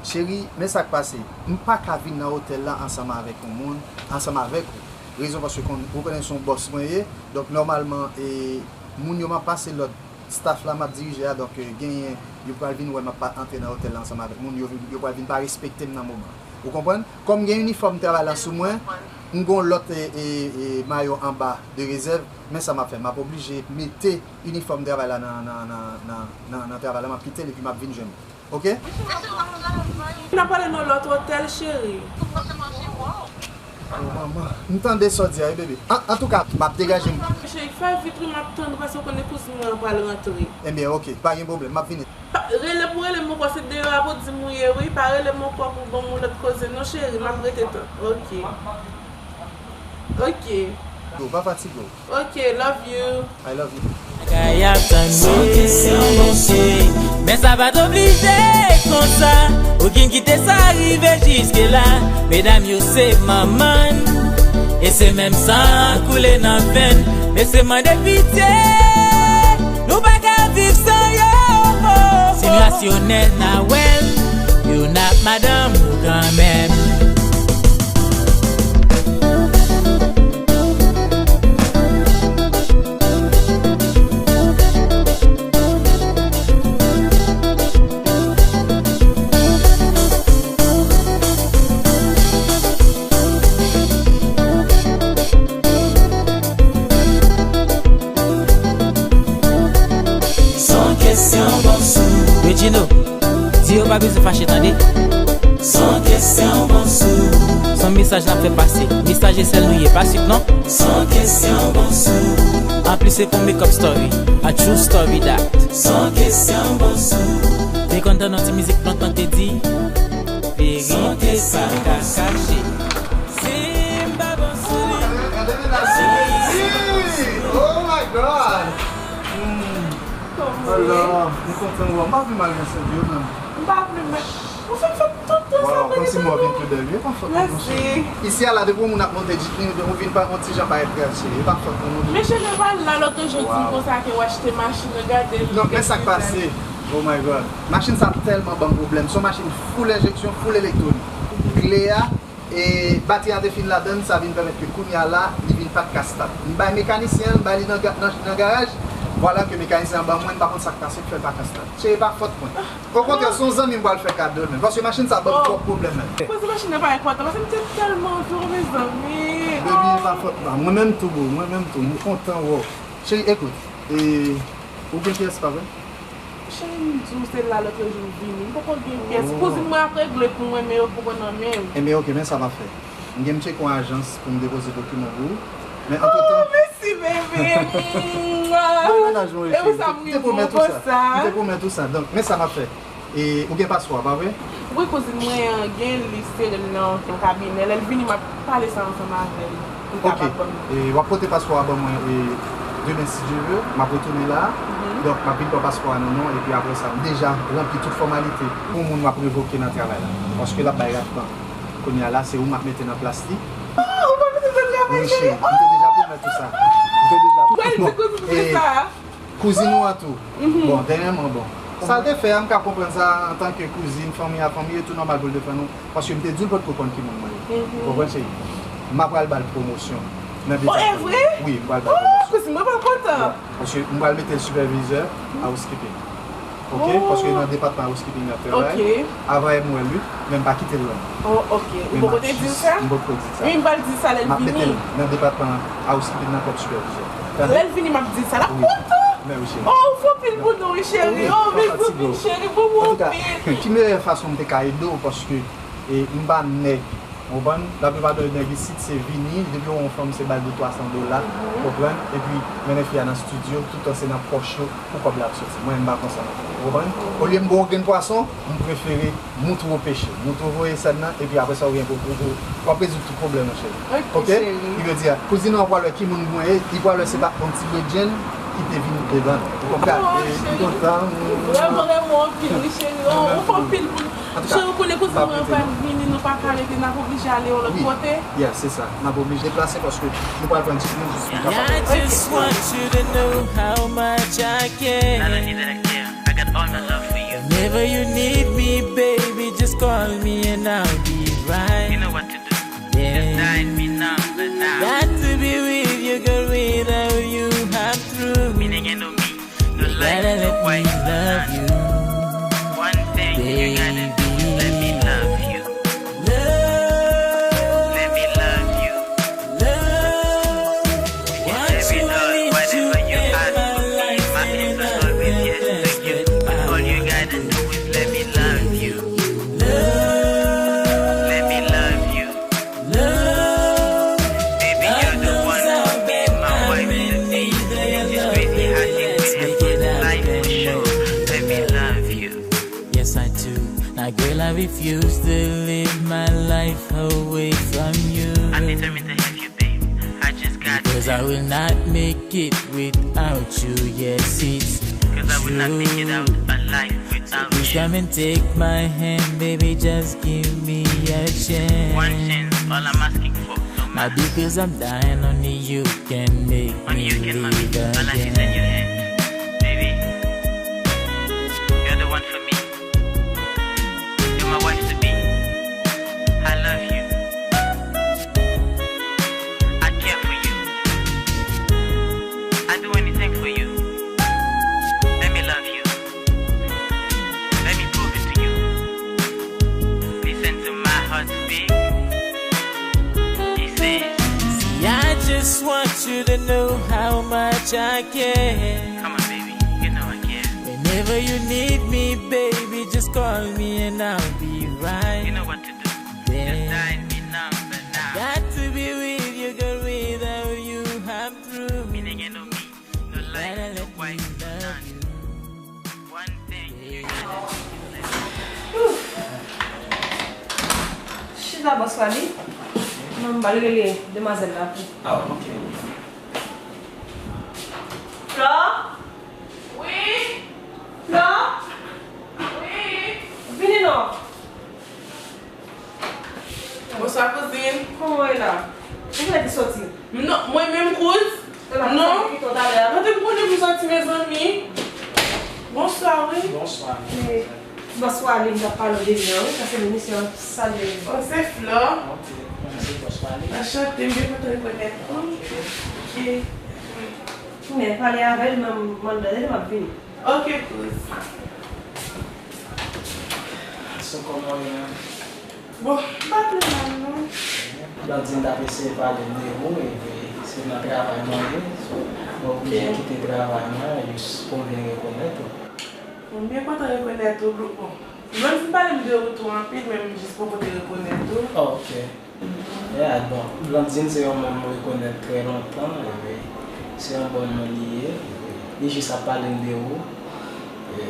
Cheri, men sa k pase. M pa ka vin nan otèl la ansanm avèk yon moun, ansanm avèk ou. Rezon paske kon-, ou konnen se yon bòs mwen ye, donk nòmalman, e, moun yo m ap pase lòd. Staff la m ap dirije a, donk, e, genyen, yo pral vin wè m ap pa antre nan otèl la ansanm avèk moun, yo vin, yo pral vin pa respekte m nan moman. Ou konprann? Kòm gen inifòm travay la sou mwen, m gon lòt, e, e, e, mayo anba de rezèv, men sa m ap fè, m ap oblije mete inifòm travay la nan, nan, nan travay la, m ap kite l epi m ap vin jwenn ou. Oke? N ap prale nan lòt otèl, cheri. Oh, manman. M tande sa w di a, wi, bebe. An, antouka, m ap degaje m. Cheri, fè vit, wi, m ap tann ou, paske w konnen kouzin mwen an pral rantre. Ebyen, oke, pa gen pwoblèm, m ap vini. Pa, rele pou rele m ankò, se deyò a pou di m ou ye, wi. Pa rele m ankò pou ban m yon lòt koze, non, cheri, m ap rete tann. Oke. Oke. Yo, pa fatige w. Ok, love you. I love you. Bagay ap tann mwen. Son kesyon bon sou. Men sa pa t oblije konsa. Ou gen kite sa rive jiske la. Medam yo se manman n. E se menm san an koule nan venn. Mesye mande pitye. Nou pa ka viv san yo. Si rasyonèl n a wè l. Youn ap madanm ou kanmenm. Son kesyon bon sou. Regino, di yo pa bezwen fache tande. Son kesyon bon sou. Son Mesaj n ap fè pase. Mesaj e sèl nou ye, pa swit non. San kesyon, bonsou. Anplis, se pou makeup story. A true story that. San kesyon, bonsou. Te konn tande yon ti mizik lontan te di, verite pa ka kache. Si m pa bonsou li. Oh my God! Hmm. Kòman? Alò, m kontan wè w. M pa vle mal nan sèvi yo menm. M pa vle mal. Ou fin fè tout tan sa. Waw, kòmsi mwen vin pi bèl. E pa fòt mwen, monchè. Isi a la, depi yon moun ap monte Jeep li, ou vin pa yon ti jan parèt grasyè. E pa fòt mwen, monchè. Men Chene pa la lòt jou di m konsa ke w achte machin nan, gade l. Non, men sa k pase. Oh my God. Machin sa tèlman ban m pwoblèm. Se yon machin full enjeksyon, full elektwonik. Kle a, e batri a te fin ladann, sa vin pèmèt ke kounye a la, li vin pa t ka start. M bay mekanisyen an, m bay li nan ga-, nan, nan garaj. Vwala ke mekanisyen an ban mwen, m pa konn sa k pase, k fè l pa ka start. Cheri, e pa fòt mwen. Okontrè, se yon zanmi m pral fè kado l menm. Paske machin sa ban m twòp pwoblèm menm. Poze machin nan pa enpòtan, paske m te tèlman anvi w, mezanmi. Baby, e pa fòt mwen. Mwen menm tou, boo. Mwen menm tou. M kontan wè w. Cheri, ekout. E, ou gen pyès, pa vre? Cheri, m di w se la lòt jou m vini. M poko gen pyès. Kouzin mwen ap regle pou mwen, men yo poko nan men m. Enben, oke, men sa m ap fè. M gen m tcheke yon ajans pou m depoze dokiman pou ou. Men antretan. Oh, mèsi, bebe. Mwen mennaj mwen, cheri. M te pwomèt ou sa. M te pwomèt ou sa. Donk, men sa m ap fè. E, ou gen paspò a, pa vre? Wi, kouzin mwen gen li sere l nan yon kabinè. Lè l vini, m ap pale sa ansanm avè l. Pou l kapab ban m. E, w ap pote paspò a ban mwen, e, demen, si Dye vle, m ap retounen la. Donk, m ap vin pran paspò a nan non, epi apre sa, m deja ranpli tout fòmalite pou moun w ap revoke nan travay la. Paske l ap bay rad ban. Kounye a la, se ou m ap mete nan plas li. Ah, ou pa mete m nan travay, cheri? Wi, cheri, m te deja pwomèt ou sa. M te deja pwomèt ou sa. Kouzin ou an tou. Bon, dènyèman, bon. Sa l te fè a, m ka konprann sa antanke kouzin, fanmi a fanmi, e tou nòmal pou l te fè nou. Paske m te di l potko konn ki moun mwen ye. Ou konprann, cheri? M ap pral ba l pwomosyon nan depatman. Oh, e vre? Wi, m pral ba l pwomosyon. Oh, kouzin mwen pral kontan. Bon, paske m pral mete l sipèvizè housekeeping. Oke? Paske nan depatman housekeeping l ap travay. Oke. Avan M W L, wi, men m pa kite l lwen. Oh, oke. Ou poko te di l sa? M poko di l sa. Wi, m pral di l sa lè l vini. M ap mete l nan depatman housekeeping nan kòm sipèvizè. Tande? Lè l vini, m ap di l sa. L ap kontan. Mèsi, cheri. Oh, ou fè anpil pou nou, wi, cheri. Oh, mezanmi, cheri, pou mwen anpil. Ki meyè fason m te ka ede w, paske, e, m pa nèg. Ou konprann? Laplipa de nèg isit, se vini, depi yo wè yon fanm, se ba l de twa san dola, ou konprann? Epi, mennen fi a nan estidyo, tout tan se nan pòch yo pou kòb la ap soti. Mwen, m pa konsa. Ou konprann? Olye m ba w yon grenn pwason, m prefere moutre w peche. Moutre w voye sèn nan, epi apre sa, ou gen pou, pou, pou, w ap rezoud tout pwoblèm, monchè. Oke, cheri. Ki vle di, kouzin ou an pral wè ki moun mwen ye, li pral wè se pa yon ti bredjenn ki te vin devan l. Ou konprann? Oh, cheri. M kontan. Vrèman, vrèman, anpil, wi, cheri. Oh, ou fè anpil pou nou. Cheri, ou konnen kouzin mwen an pral vini, nou pa ka rete, n ap oblije ale yon lòt kote. Yeah, se sa. N ap oblije deplase paske nou pral pran Jeep nou jis pou kapab. I just want you to know how much I care. Not only that I care, I got all my love for you. Whenever you need me, baby, just call me and I'll be right there. You know what to do. Just dial me number now. Got to be with you, girl, without you, I'm through. Mi nèg no mi. No life, no wife, no none. One thing you gotta do is let me love you. Let me love you. Every love, whatever you ask for me, my answer always yes to you. But all you gotta do is let me love you. Let me love you. Baby, you're the one who could be my wife to be. This is crazy, I think we have put life for sure. Let me love you. Yes, I do. Now, girl, I refuse to live my life away from you. I'm determined to have you, babe. I just got to. Because I will not make it without you. Yes, it's true. Because I will not make it out alive without you. Please come and take my hand, baby, just give me a chance. One chance, all I'm asking for. No matter. Now, because I'm dying, only you can make me live again. Only you can make me. All I need is your hand. Baby, you're the one for me. You're my wife to be. I love you. I care for you. I do anything for you. Let me love you. Let me prove it to you. Listen to my heart speak. He says, see, I just want you to know how much I care. Come on, baby. You know I care. Whenever you need me, baby, just call me and I'll be right there. You know what to do. Just dial me number Chita, bòs pa li. Non, m pral rele demwazèl la pou. Ah, ok. Flò? Wi? Flò? Wi? Vini non. Bonswa, kouzin. Kòman w ye la? Ou genlè te soti? Non, mwen menm, kouz. Non. Kote m konnen pou soti, mezanmi? Bonswa, wi. Bonswa. Bonswa, li, m t ap pale w de li an, wi, paske misye an salye li. Oh, se Flò. Ok, mwen se bòs pa li. Anchante, m byen kontan rekonèt ou. Ok. Men, pale avè l, m, m anndan, tande, m ap vini. Ok, kouz. So, kòman w ye menm? Bon, m pa pi mal non. Blandine t ap eseye pale m de ou, epi se nan travay mwen ye. So, mwen oblije kite travay mwen jis pou m vin rekonèt ou. Bon, m byen kontan rekonèt ou. Bon, Blandine pale m de ou tou anpil, men m jis poko te rekonèt ou. Oh, ok. Yeah, bon, Blandine se yon moun mwen rekonèt trè lontan, epi se yon bon moun li ye. Li jis ap pale m de ou. E,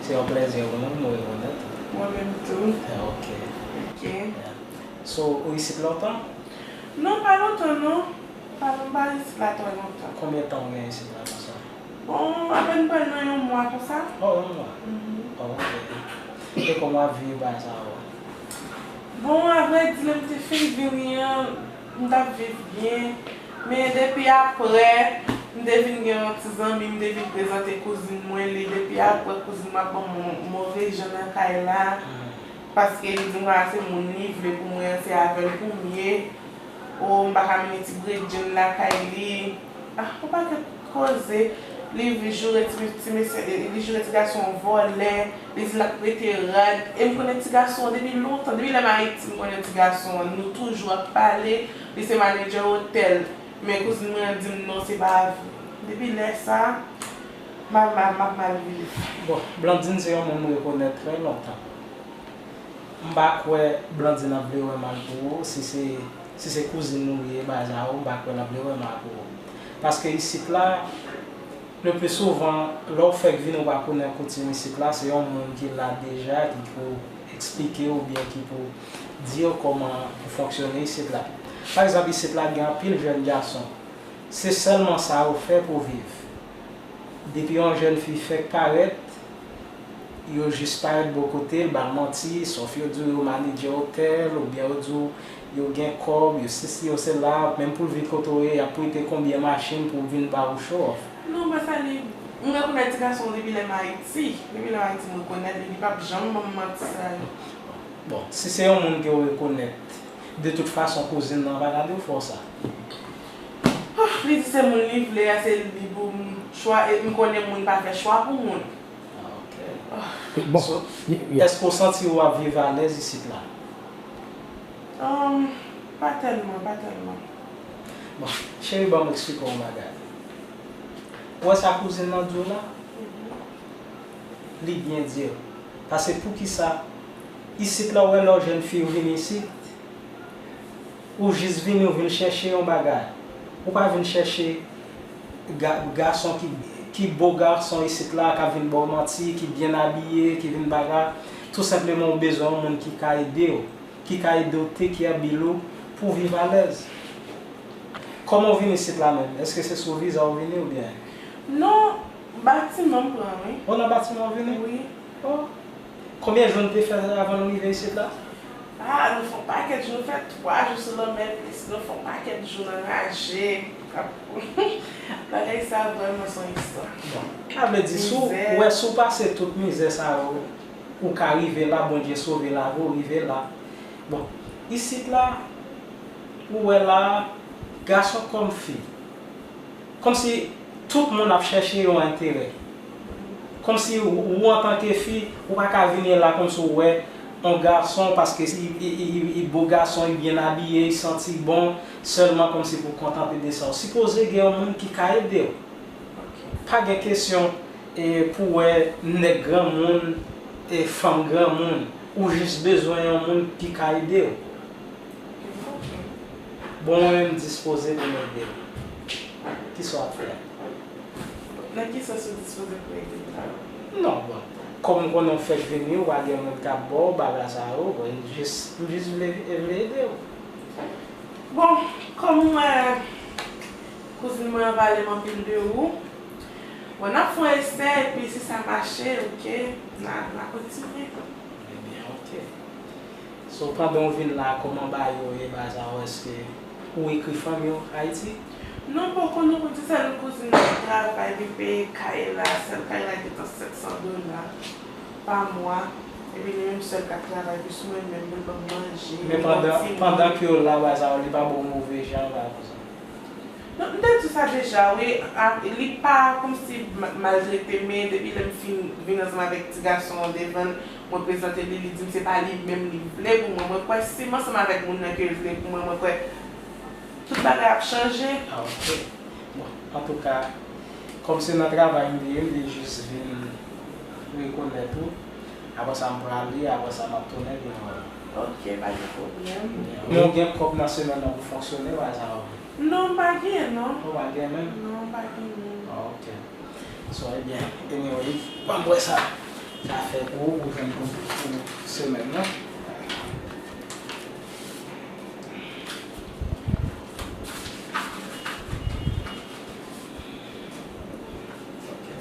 se yon plèzi pou mwen, mwen rekonèt. Mwen menm tou. Ah, ok. Ok. Yeah. So, ou isit lontan? Non, pa lontan, non. Pa, m pa isit la trè lontan. Konbyen tan ou gen isit la konsa? Bon, apèn pral nan yon mwa konsa. Oh, yon mwa? Mhm. Oh, ok. E kòman w ap viv bagay sa yo? Bon, avrèdi, lè m te fin vini an, m t ap viv byen. Men depi aprè, m te vin gen yon ti zanmi, m te vin prezante kouzin mwen li. Depi aprè, kouzin mwen ap ban m mo-, move jan nan kay la. Paske li di m konsa se moun li vle pou mwen an, se avè l pou m ye. O, m pa ka mennen ti bredjenn lakay li. Ah, yon pakèt koze. Li joure ti, ti mesye, li joure ti gason an vòlè. Li di l ap prete rad. E m konnen ti gason an depi lontan, depi lè m Ayiti, m konnen ti gason an. Nou toujou ap pale. Li se manedjè otèl. Men kouzin mwen an di m non, se pa vre. Depi lè sa, m ap, m ap, m ap mal viv. Bon, Blandine se yon moun m rekonèt trè lontan. M pa kwè Blandine ap vle wè mal pou ou, si se, si se kouzin ou ye, bagay sa yo, m pa kwè l ap vle wè mal pou ou. Paske isit la, le pli souvan, lè w fèk vini, ou pa konnen koutim isit la, se yon moun ki la deja ki pou eksplike w oubyen ki pou di w kòman pou fonksyone isit la. Pa egzanp, isit la gen anpil jèn gason. Se sèlman sa yo fè pou viv. Depi yon jèn fi fèk parèt, yo jis parèt bò kote l, ba l manti, sòf yo di w yo manedjè otèl, oubyen yo di w yo gen kòb, yo sesi, yo sela, menm pou l vin kote w ye, y ap prete konbyen machin pou vin ba w show off. Non, pa sa li, m rekonèt ti gason depi lè m Ayiti. Depi lè m Ayiti, m rekonèt li, li p ap janm ban m manti sa yo. Bon, si se yon moun ke w rekonèt, de tout fason, kouzin nan pa ta dwe fè w sa. Ah, li di se moun li vle a, se li pou m chwa, e m konnen moun pa fè chwa pou moun. Ah, ok. Ah. Bon, so, y-, y-, èske w santi w ap viv alèz isit la? Um, pa tèlman, pa tèlman. Bon, cheri, ban m eksplike w yon bagay. Ou wè sa kouzin nan di w la? Mhm. Li byen di w. Paske poukisa isit la, ou wè lè w jèn fi ou vin isit, ou jis vini, ou vin chèche yon bagay. Ou pa vin chèche ga-, gason ki, ki bo gason isit la, k ap vin ba w manti, ki byen abiye, ki vin bagay. Tou senpleman, ou bezwen yon moun ki ka ede w, ki ka ede w take care bill ou pou w viv alèz. Kòman w vin isit la menm? Èske se sou viza w vini oubyen? Non, batiman m pran, wi. O, nan batiman w vini? Wi. O. Konbyen jou n te fè avan n rive isit la? A, nou fè yon pakèt jou, nou fè twa jou sou lanmè plis, nou fè yon pakèt jou nan raje. Bagay sa vrèman se yon istwa. Bon, sa vle di, si w, mizè, wè, si w pase tout mizè sa yo, ou ka rive la, Bondye sove lavi w, rive la. Bon, isit la, ou wè la, gason kòm fi, kòmsi tout moun ap chèche yon enterè. Kòmsi ou, ou antanke fi, ou pa ka vini la kòmsi ou wè yon gason, paske li, li, li, li bo gason, li byen abiye, li santi bon, sèlman kòmsi pou kontante de sa. Ou sipoze gen yon moun ki ka ede w. Pa gen kesyon, e, pou wè nèg granmoun, e, fanm granmoun. Ou jis bezwen yon moun ki ka ede w. Bon, mwen menm dispoze pou m ede w. Kisa w ap fè? Nan ki sans ou dispoze pou ede m? Non, bon. Kòm m konnen w fèk vini, w pa gen moun k ap ba w bagay sa yo, bon, m jis, m jis vle, vle ede w. Bon, kòm ou wè, kouzin mwen an pale m anpil de ou, bon, n ap fè yon esè, epi si sa mache, oke, n a, n a kontinye. Ebyen, oke. So, pandan w vin la, kòman bagay yo ye, bagay sa yo, èske ou ekri fanmi w Ayiti? Non, poko, non, pou di sèl kouzin mwen ki travay, li peye kay la, sèl kay la gentan sèt san dola pa mwa, epi li menm sèl k ap travay, plis mwen menm, pou l ban m manje, li ban m ti moun. Men pandan, pandan ke w la, bagay sa yo, li pa ba w move jan, bagay konsa? Non, m te di w sa deja, wi. A, li pa kòmsi ma-, maltrete, men depi lè m fin vin ansanm avèk ti gason an devan l, mwen prezante li, li di m se pa li menm li vle pou mwen. Mwen kwè si m ansanm avèk moun nan ke l vle pou mwen, mwen kwè tout bagay ap chanje. Ah, ok. Bon, antouka, kòm se nan travay m te ye, m te jis vin rekonèt ou. Apre sa, m prale, apre sa, m ap tounen vin wè w. Ok, pa gen pwoblèm. Men w gen kòb nan semèn nan pou fonksyone, pa sa? Non, m pa genyen, non. Ou pa genyen menm? Non, m pa genyen. Ah, ok. So, ebyen, anyway, ban m wè sa sa fè pou ou, pou jwenn pou, pou semèn nan. Ok.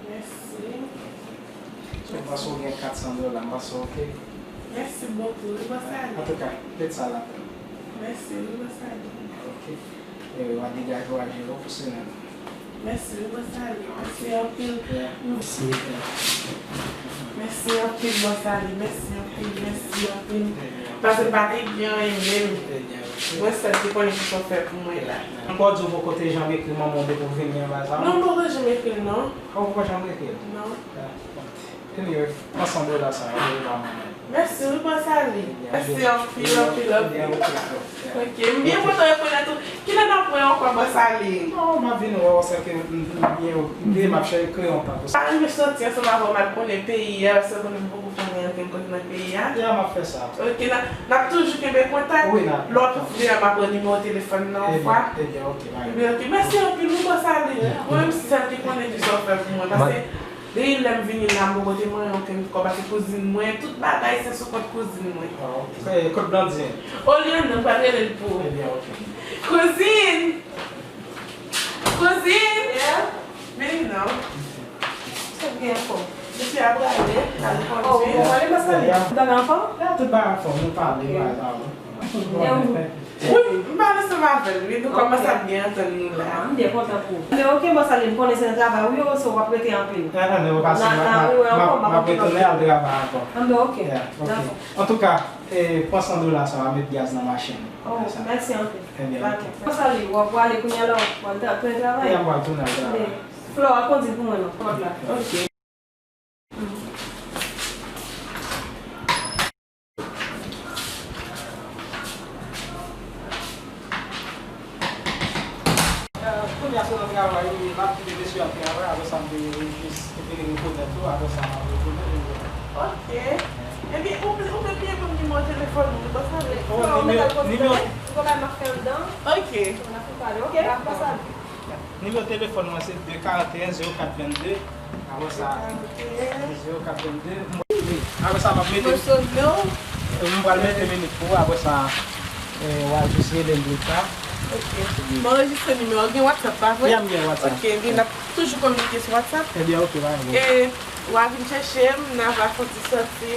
Mèsi. So, m panse w gen kat san dola, m panse w ok. Mèsi bokou, wi, bòs Ali. Antouka, met sa la pou nou. Mèsi, wi, bòs Ali. Ok. E, w a degaje w a jere w pou semèn nan. Mèsi, wi, bòs Ali. Mèsi anpil. Yeah. Mèsi. Mèsi anpil, bòs Ali. Mèsi anpil, mèsi anpil. Paske m pa te gen anyen menm. Mwen sèl ki konnen ki sa w fè pou mwen la. Ankò di w poko te janm ekri manman w depi w vini anba sa? Non, m poko janm ekri l, non. Ou poko janm ekri l? Non. Ah, bon. Anyway, pran san dola sa, voye ba manman. Mèsi wi, bòs Ali. Mèsi anpil, anpil, anpil. Ok, m byen kontan rekonèt ou. Kilè n ap wè ankò, bòs Ali? Non, m ap vin wè w, se ke m, m byen okipe, m ap chèche kreye yon tan pou sa. M ta renmen soti ansanm avè w, m al konnen peyi a, paske konnen m poko konnen ankenn kote nan peyi a. Ya, m ap fè sa. Ok, n a, n ap toujou kenbe kontak. Wi, n ap. Lè w ap vini a, m ap pran nimewo telefòn nan yon fwa. Ebyen, ebyen, ok, bye. Ebyen, ok. Mèsi anpil wi, bòs Ali. Mwen menm, se sèl ki konnen ki sa w fè pou mwen, paske depi lè m vini la, m poko te manyen okenn kòb, paske kouzin mwen, tout bagay se sou kont kouzin mwen. Ah, ok. Kot Blandine? Olyanna, m pral rele l pou ou. Ebyen, ok. Kouzin! Kouzin! Yeah? Vini non. Sa k gen ankò? Mesye a prale, l al kondui. Oh, ou prale, bòs Ali? Ou t anfòm? Ya, tout bagay anfòm, nou pale, bagay sa yo. Wi, m pale ansanm avè l, wi, nou kòmanse ap byen antann nou la. Ah, m byen kontan pou ou. Men ok, bòs Ali, m konnen se nan travay ou ye, so w ap rete anpil. Ah, non, non, w ap pase, m ap retounen al travay ankò. Ah, men ok. Dakò. Antouka, e, pran san dola sa a, met gaz nan machin. Oh, mèsi anpil. Ebyen, ok. Bòs Ali, w ap prale kounye a la, w ap al tounen travay? Ya, m pral tounen al travay. Flora, kondi pou mwen non, kòd la. Ok. Kounye a se nan travay li ye, m ap kite mesye ap travay, apre sa m te jis vin rekonèt ou, apre sa m ap retounen vin wè. Ok. Ebyen, ou, ou te bliye ban m nimewo telefòn ou, bòs Ali. Oh, nimewo, nimewo. Ou konn bagay m ap fè anndan. Ok. N ap pale, ok? Bòs Ali. Nimewo telefòn mwen se de karanteyen zewo kat vennde. Apre sa, zewo kat vennde. Apre sa, m ap mete. Mwen sonde w. M pral mete minit pou ou. Apre sa, e, w a jis rele m pou sa. Ok. M anrejistre nimewo w. Gen WhatsApp, pa vre? Ya, m gen WhatsApp. Ok, ebyen, n ap toujou kominike sou WhatsApp. Ebyen, ok, pa gen pwoblèm. E w a vin chèche m, n a va fè yon ti sòti.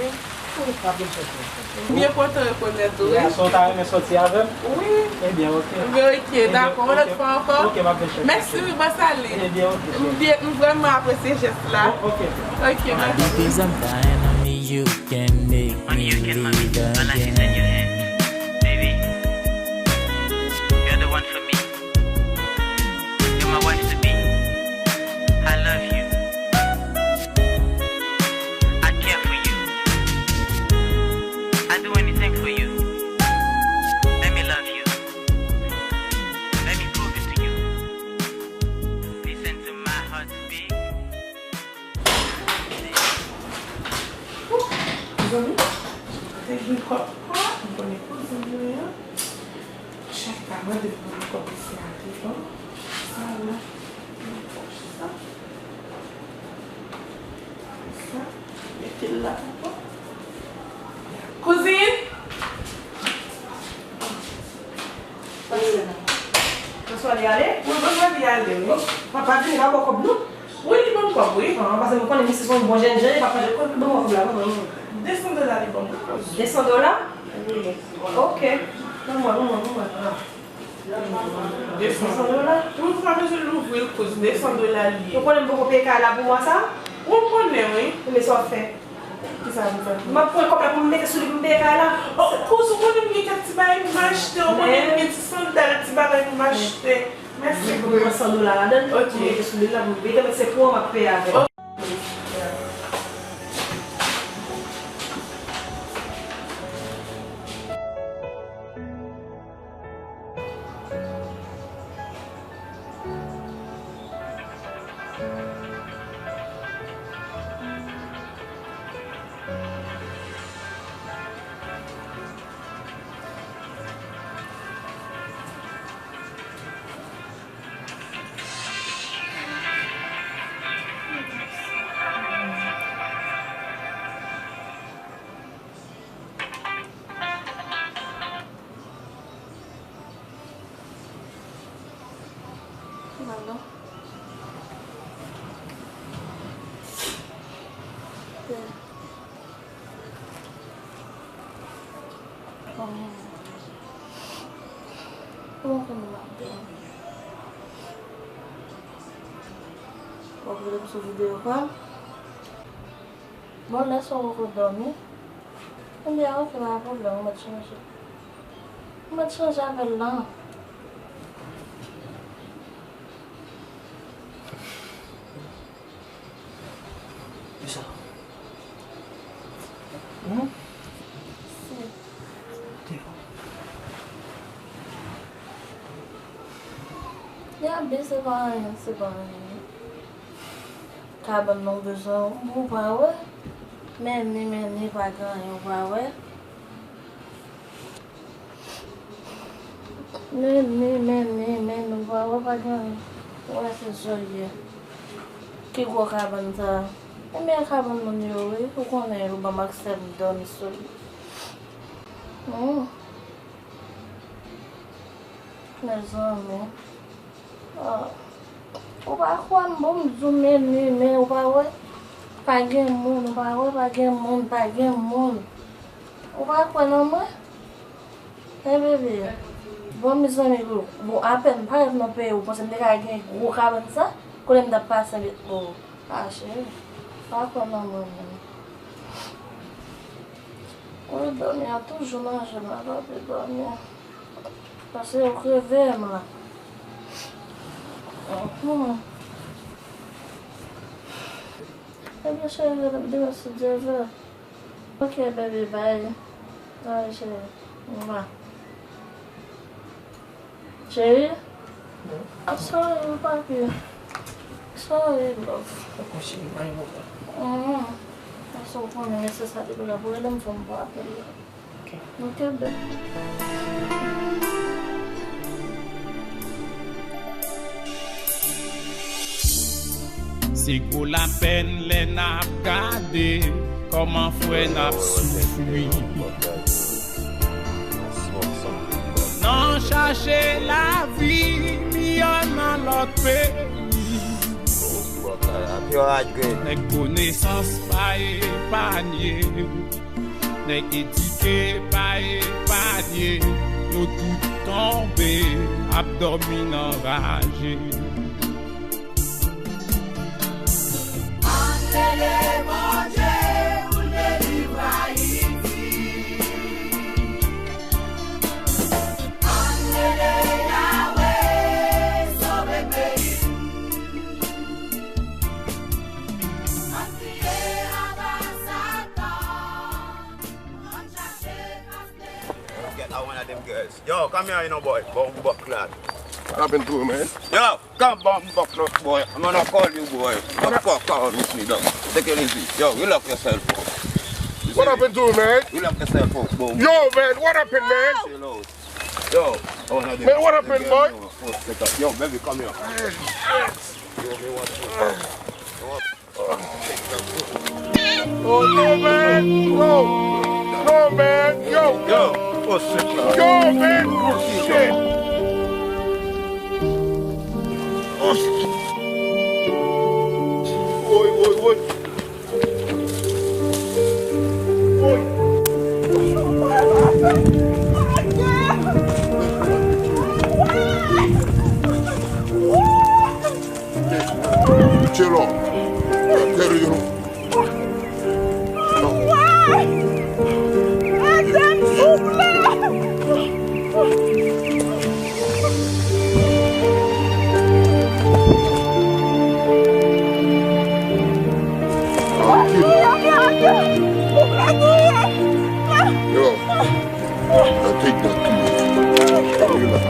Wi, m ap vin chèche w. M byen kontan rekonèt ou, wi. Ya, so w ta renmen sòti avè m? Wi. Ebyen, ok. Ebyen, ok, dakò. Yon lòt fwa ankò. Ok, m ap vin chèche w. Mèsi, wi, bòs Ali. Ebyen, ok, cheri. M byen, m vrèman apresye jès la. Oh, ok. Ok, mèsi. Baby, please, I'm dying. Only you can make me live again. Baby, you're the one for me. You're my wife to be. I love you. I care for you. I do anything for you. Let me love you. Let me prove it to you. Listen to my heartbeat. Mezanmi, te gen kòb pa m konnen kouzin mwen an. Chak Pa mande pou mwen kòb isi a, te bon. Sa la, nan pòch sa. Sa, mete l la ankò. Kouzin! Pase la. Bonswa, li ale? Wi, bonswa, li ale, wi. Papa vini, pa ba w kòb, non? Wi, li ban m kòb, wi. Ah, paske mwen konnen misye se yon bon jèn jan, li pa pale kòb, li ban mwen kòb la, ban mwen. De san dola li ban mwen. De san dola? Wi. Ok. Ban mwen, ban mwen, ban mwen. Ah. De san dola? Wi, ou pa bezwen louvri l, kouz, de san dola li ye. Ou konnen m poko peye kay la pou mwa sa? Ou konnen, wi. Men sa w ap fè? Kisa, kisa? M ap pran kòb la pou m mete sou li pou m peye kay la. Oh, kouz, ou konnen m gen kèk ti bagay pou m achte, ou konnen m gen ti sandal, ti bagay pou m achte. Mèsi. Mwen pran san dola ladan l, ok, pou m mete sou li la, pou m peye, se pou an m ap peye avè l. Manon. Kòman w ap dòmi? W ap rele m sou videyo kòl? Bon, lè sa w poko dòmi. Ebyen, ok, pa gen pwoblèm, ou mèt chanje. Ou mèt chanje avè l lan. Kisa? Hmm? Te bon. Ya, bi, se pa anyen, se pa anyen. Kabann nan bezwen ou pa wè. Men ni, men ni, pa gen anyen, ou pa wè. Men ni, men ni, men ni, ou pa wè, pa gen anyen. Ou wè se Zoye ki gwo kabann sa. Ebyen kabann moun yo wi, ou konnen yo ban m aksè m dòmi sou li. Hmm. Mezanmi. Ah. Ou pa kwè m, bon, m di w men ni, men ou pa wè. Pa gen moun, ou pa wè, pa gen moun, pa gen moun. Ou pa kwè nan mwen? Hey bebe. Bon, mezanmi, bon, apèn m parèt nan peyi, ou panse m te ka gen gwo kabann sa? Kote m t ap pase met, oh. Ah, cheri. Pa kwè nan mwen, non. Wi, dòmi a toujou nan je m, m pa vle dòmi. Paske yo kreve m la. Mhm. Ebyen, cheri, demen se Dye vle. Ok, baby, bye. Bye, cheri. Mwa. Cheri? I'm sorry, papi. Sorry, love. Poko cheri, pa gen pwoblèm. Mhm. Paske w konnen, se sa depi lè pou rele m, fò m pou apèl la. Ok. Ok, baby. Se gwo lapèn lè n ap gade kòman frè n ap soufri. Nan chache lavi miyò nan lòt peyi. Nèg konesans pa epanye. Nèg edike pa epanye, yo tout tonbe, ap dòmi nan raje. Ann rele Bondye pou l delivre Ayiti. Ann rele Yahweh sove peyi n. Ann kriye aba Satan. Get out one of them girls. Yo, come here, you know, boy. Bumbo clat. What happened to you, man? Yo, come bumbo clat, boy. I'm gonna call you, boy. What the fuck, call me, dog. Take it easy. Yo, relax yourself, bro. What happened to you, man? Relax yourself, bro. Yo, man, what happened, man? Chill out. Yo, Man, what happened, boy? Yo, baby, come here. Oh, no, man. No. No, man. Yo. Yo, oh, shit, man. Yo, man. Oh, shit. Oh, shit. Woy, woy, woy. Woy. Chill out. I tell you. Yo. I take that too. Relax.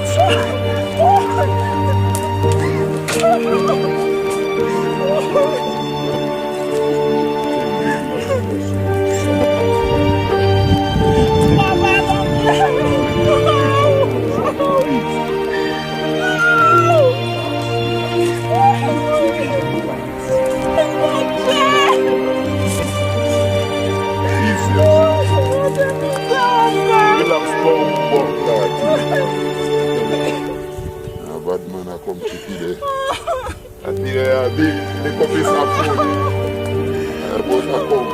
Relax, bon, bon, God. A bad man a come to today. A today a big, big up yourself, bro. A bad man a come.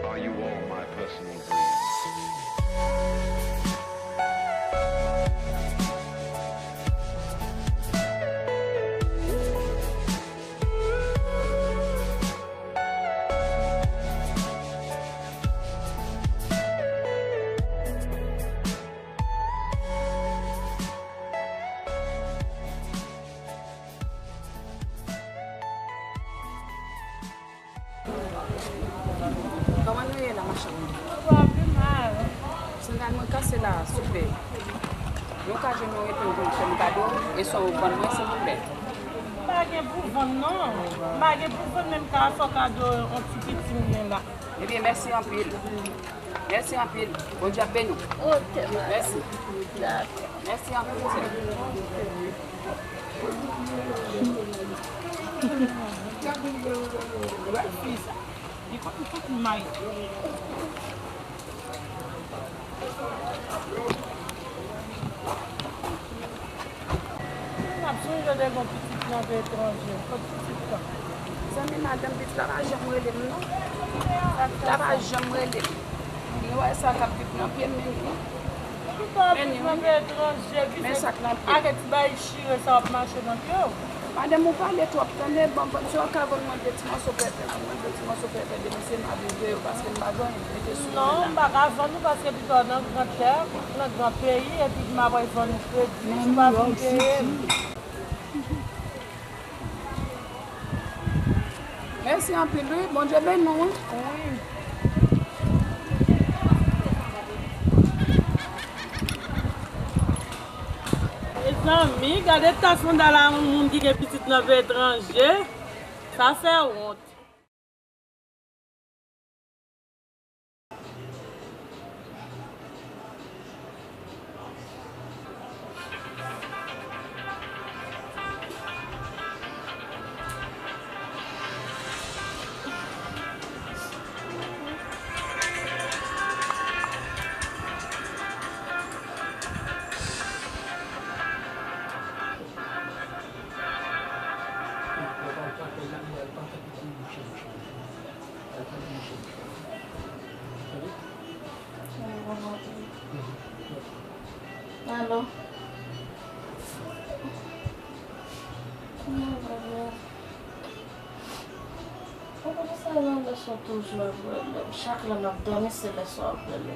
Are you all my personal dreams? Kòman nou ye la, machann? Nou pa pi mal. Sandal mwen kase la, souple. Nou ka jwenn yon reponn pou m fè m kado, e sa w vann mwen, silvouplè? M pa gen pou vann, non. M pa gen pou vann, men m ka fè w kado yon ti piti m gen la. Ebyen, mèsi anpil. Mèsi anpil. Bondye ap beni w. Ok, madam. Mèsi. Dakò. Mèsi anpil, sè. Gad fi sa. Li pa, li pa t may. M ap sonje de gon pitit nan peyi etranje. Kot pitit lan? Zanmi madanm, pitit la pa janm rele m non. Pitit la pa janm rele m. Nou wè sa k ap viv nan pye m, men li. Pitit la ap viv nan peyi etranje, ki se avèk ti bay chire sa w ap mache nan pye w. Madanm, ou pale twòp, tande, bon, bon, si w ka vann mwen de ti mòso pèpè, vann mwen de ti mòso pèpè de mesye m ap viv de yo, paske m pa gen anyen pou mete sou mwen la. Non, m pa ka vann ou, paske pito nan gran tè, nan gran peyi, epi m ap al vann ou kredi, si w pa vin peye m. Mèsi anpil, wi. Bondye beni w, wi. Wi. Mezanmi, gade ta sandal a yon moun ki gen pitit nan peyi etranje. Sa fè wont. Alo. Kòman w ye? Ou konnen sa nan leson toujou ap rele m. Chak lè m ap dòmi, se leson ap rele m.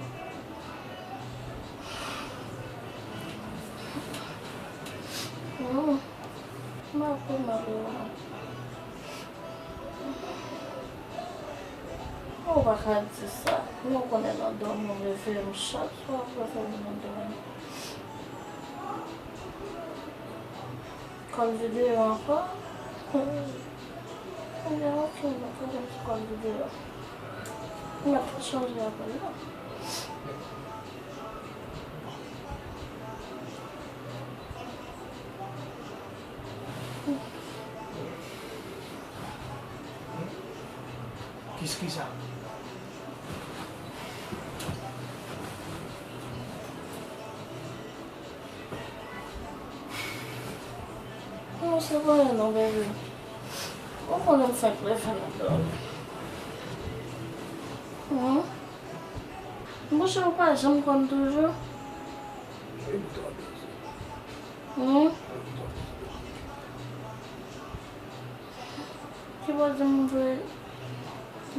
Oh. M ap fè mal yo. Ou pa ka di sa. Nou konnen nan dòmi w reve m chak swa, ou reve m nan dòmi. Kòl videyo ankò? Ebyen, ok, mwen konnen se kòl videyo. M ap chanje apèl la. Kis ki sa? Non, se pa anyen non, bebe. Ou konnen m fèk leve nan dòmi. Hmm? Monchè, ou pa janm konn toujou? Hmm? Ki bò di m voye?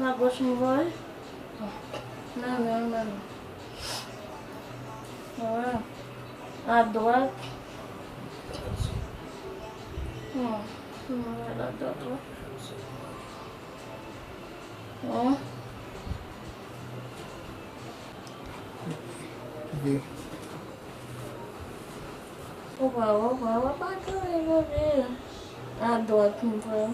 Lagoch m voye? Mennen, mennen. Wi. Adwat. Hmm. Hmm, adwat, wi. Hmm. Opa, opa, opa, pa kriye, bebe. Adwat, m pran.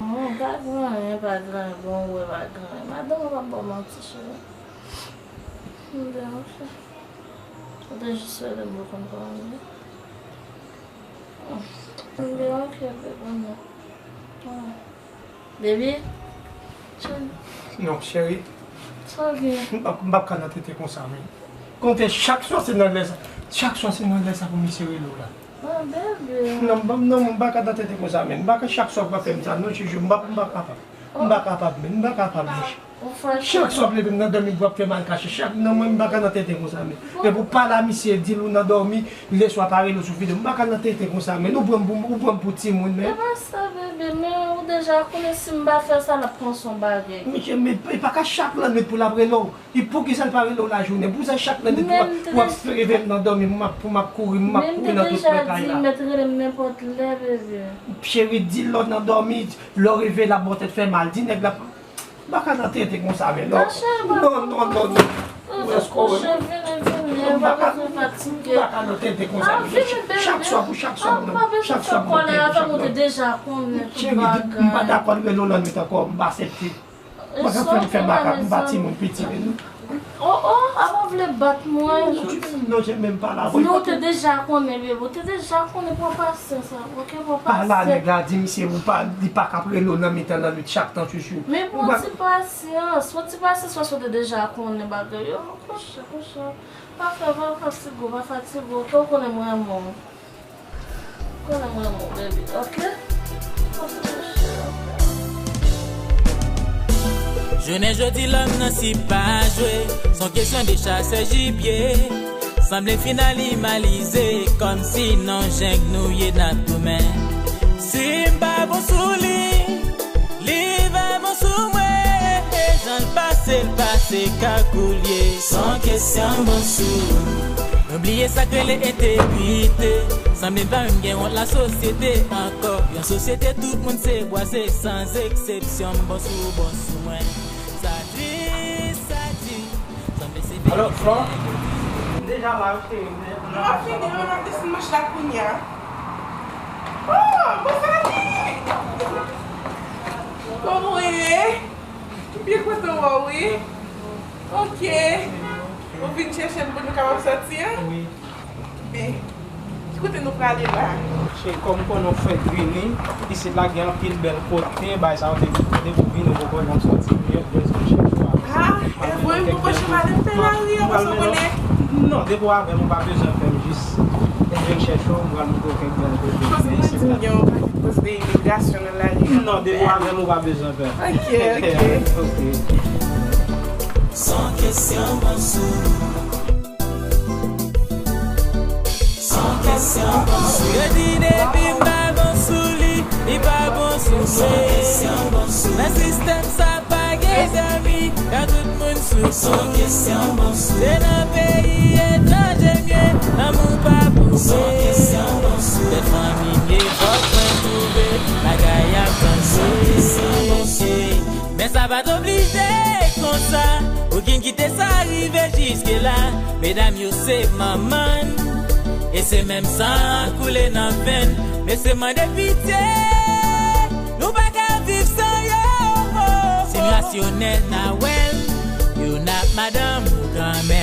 Non, pa gen anyen, pa gen anyen, bon, wè, pa gen anyen. Madanm ou p ap ba w manti, cheri. M byen, ok. Ou te jis rele m pou konn kòman m ye. M byen, ok, bebe, m byen. Baby? Cheri. Non, cheri. Sa w gen? M p ap, m p ap ka nan tenten konsa, men. Konte chak swa se nan lè sa. Chak swa se nan lè sa pou misye rele w la. Ah, baby. Non, m p ap, non, m pa ka nan tenten konsa, men. M pa ka chak swa pou w ap fè m sa. Non, Chouchou, m pa, m pa kapab. M pa kapab, men. M pa kapab, men. Ou fè. Chak swa w ap leve m nan dòmi pou w ap fè m al kache. Chak, non, mwen, m pa ka nan tenten konsa, men. Epi w pale a misye, di l ou nan dòmi, leswa pa rele w sou videyo. M pa ka nan tenten konsa, men. Ou pran m pou, ou pran m pou timoun, men. E pa sa, bebe, men ou deja konnen si m pa fè sa, l ap panse yon bagay. Misye, men, e pa ka chak lannwit pou l ap rele w. E poukisa l pa rele w lajounen? Poukisa chak lannwit pou w ap, pou w ap reve m nan dòmi, pou m ap, pou m ap kouri, m ap kouri nan tout kwen kay la? Men m te deja di l mèt rele m nenpòt lè, bebe. Cheri, di l lè w nan dòmi, lè w reve l ap ba w tèt fè mal. Di nèg la, m pa ka nan tenten konsa, men non. Non, non, non, non. Kouche, vini, vini, m pa ka, m pa ka nan tenten konsa, men. Chak swa pou chak swa, non. Chak swa pou tenten, chak swa. Cheri, m pa dakò l rele w lannwit ankò, m pa aksepte. Ou pa ka fè m fè makak, m pa timoun piti, men non. Oh, oh, apa w vle bat mwen? Non, je menm pa la. Non, ou te deja konnen, bebe. Ou te deja konnen, pran pasyans, ok? Pran pasyans. Pale a nèg la, di misye ou pa, li pa ka ap rele w nan mitan lannwit chak tan, Chouchou. Men pran ti pasyans, pran ti pasyans, paske ou te deja konnen bagay yo. Kouche, kouche. Pa fè, pa fatige w, pa fatige w, ok? Ou konnen mwen renmen w. Konnen mwen renmen w, baby, ok? Jounen jodi lòm nan si pa jwe, se yon kesyon de chasè jibye. Sanble fin animalize, kòmsi nan jeng nou ye n ap goumen. Si m pa bon sou li, li va bon sou mwen, jan l pase l pase kagoulye. Se yon kesyon bon sou. Nou bliye sa k rele entegrite. Sanble n pa menm gen wont lasosyete ankò. Yon sosyete tout moun se bwa, se san eksepsyon. M bon sou ou, bon sou mwen. Sa tris, sa di. Sanble se... Alò, Flò, m deja la, cheri. M ap fini, m ap desann mach la kounye a. Oh, bon, sa di! Kòman w ye? M byen kontan wè w, wi. Ok. Ou vin chèche m pou nou kapab sòti, an? Wi. Byen. Ki kote nou prale la? Cheri, kòm m konnen w fèk vini, isit la gen anpil bèl kote, bagay sa yo te vin kote pou vini, ou poko janm sòti, m bezwen chèche w. Ah, e vre, m poko janm ale m fè lari a, paske w konnen. Non, depi w avè m, ou pa bezwen pè, m jis vin chèche w, m pral montre w kèk bèl kote. Paske mwen di m gen yon pakèt pòs de imigrasyon nan lari a. Non, depi w avè m, ou pa bezwen pè. Ok, ok. Ok. San kesyon, bon sou. San kesyon, bon sou. Yo di depi m pa bon sou li, li pa bon sou mwen. San kesyon, bon sou. Nan sistèm sa pa gen zanmi, yo tout Moun sou son kesyon bon sou. Se nan peyi etranje m ye, lanmou pa pwouve. Son kesyon bon sou. Lè fanmi m ye, fòk mwen twouve bagay ap chanje. Son kesyon bon sou. Men sa pa t oblije konsa. Ou gen kite sa rive jiske la. Medam yo se manman n. E se menm san an koule nan venn. Mesye mande pitye. Nou pa ka viv san yo. Se rasyonèl Nawèl. Youn ap madanm ou granmè.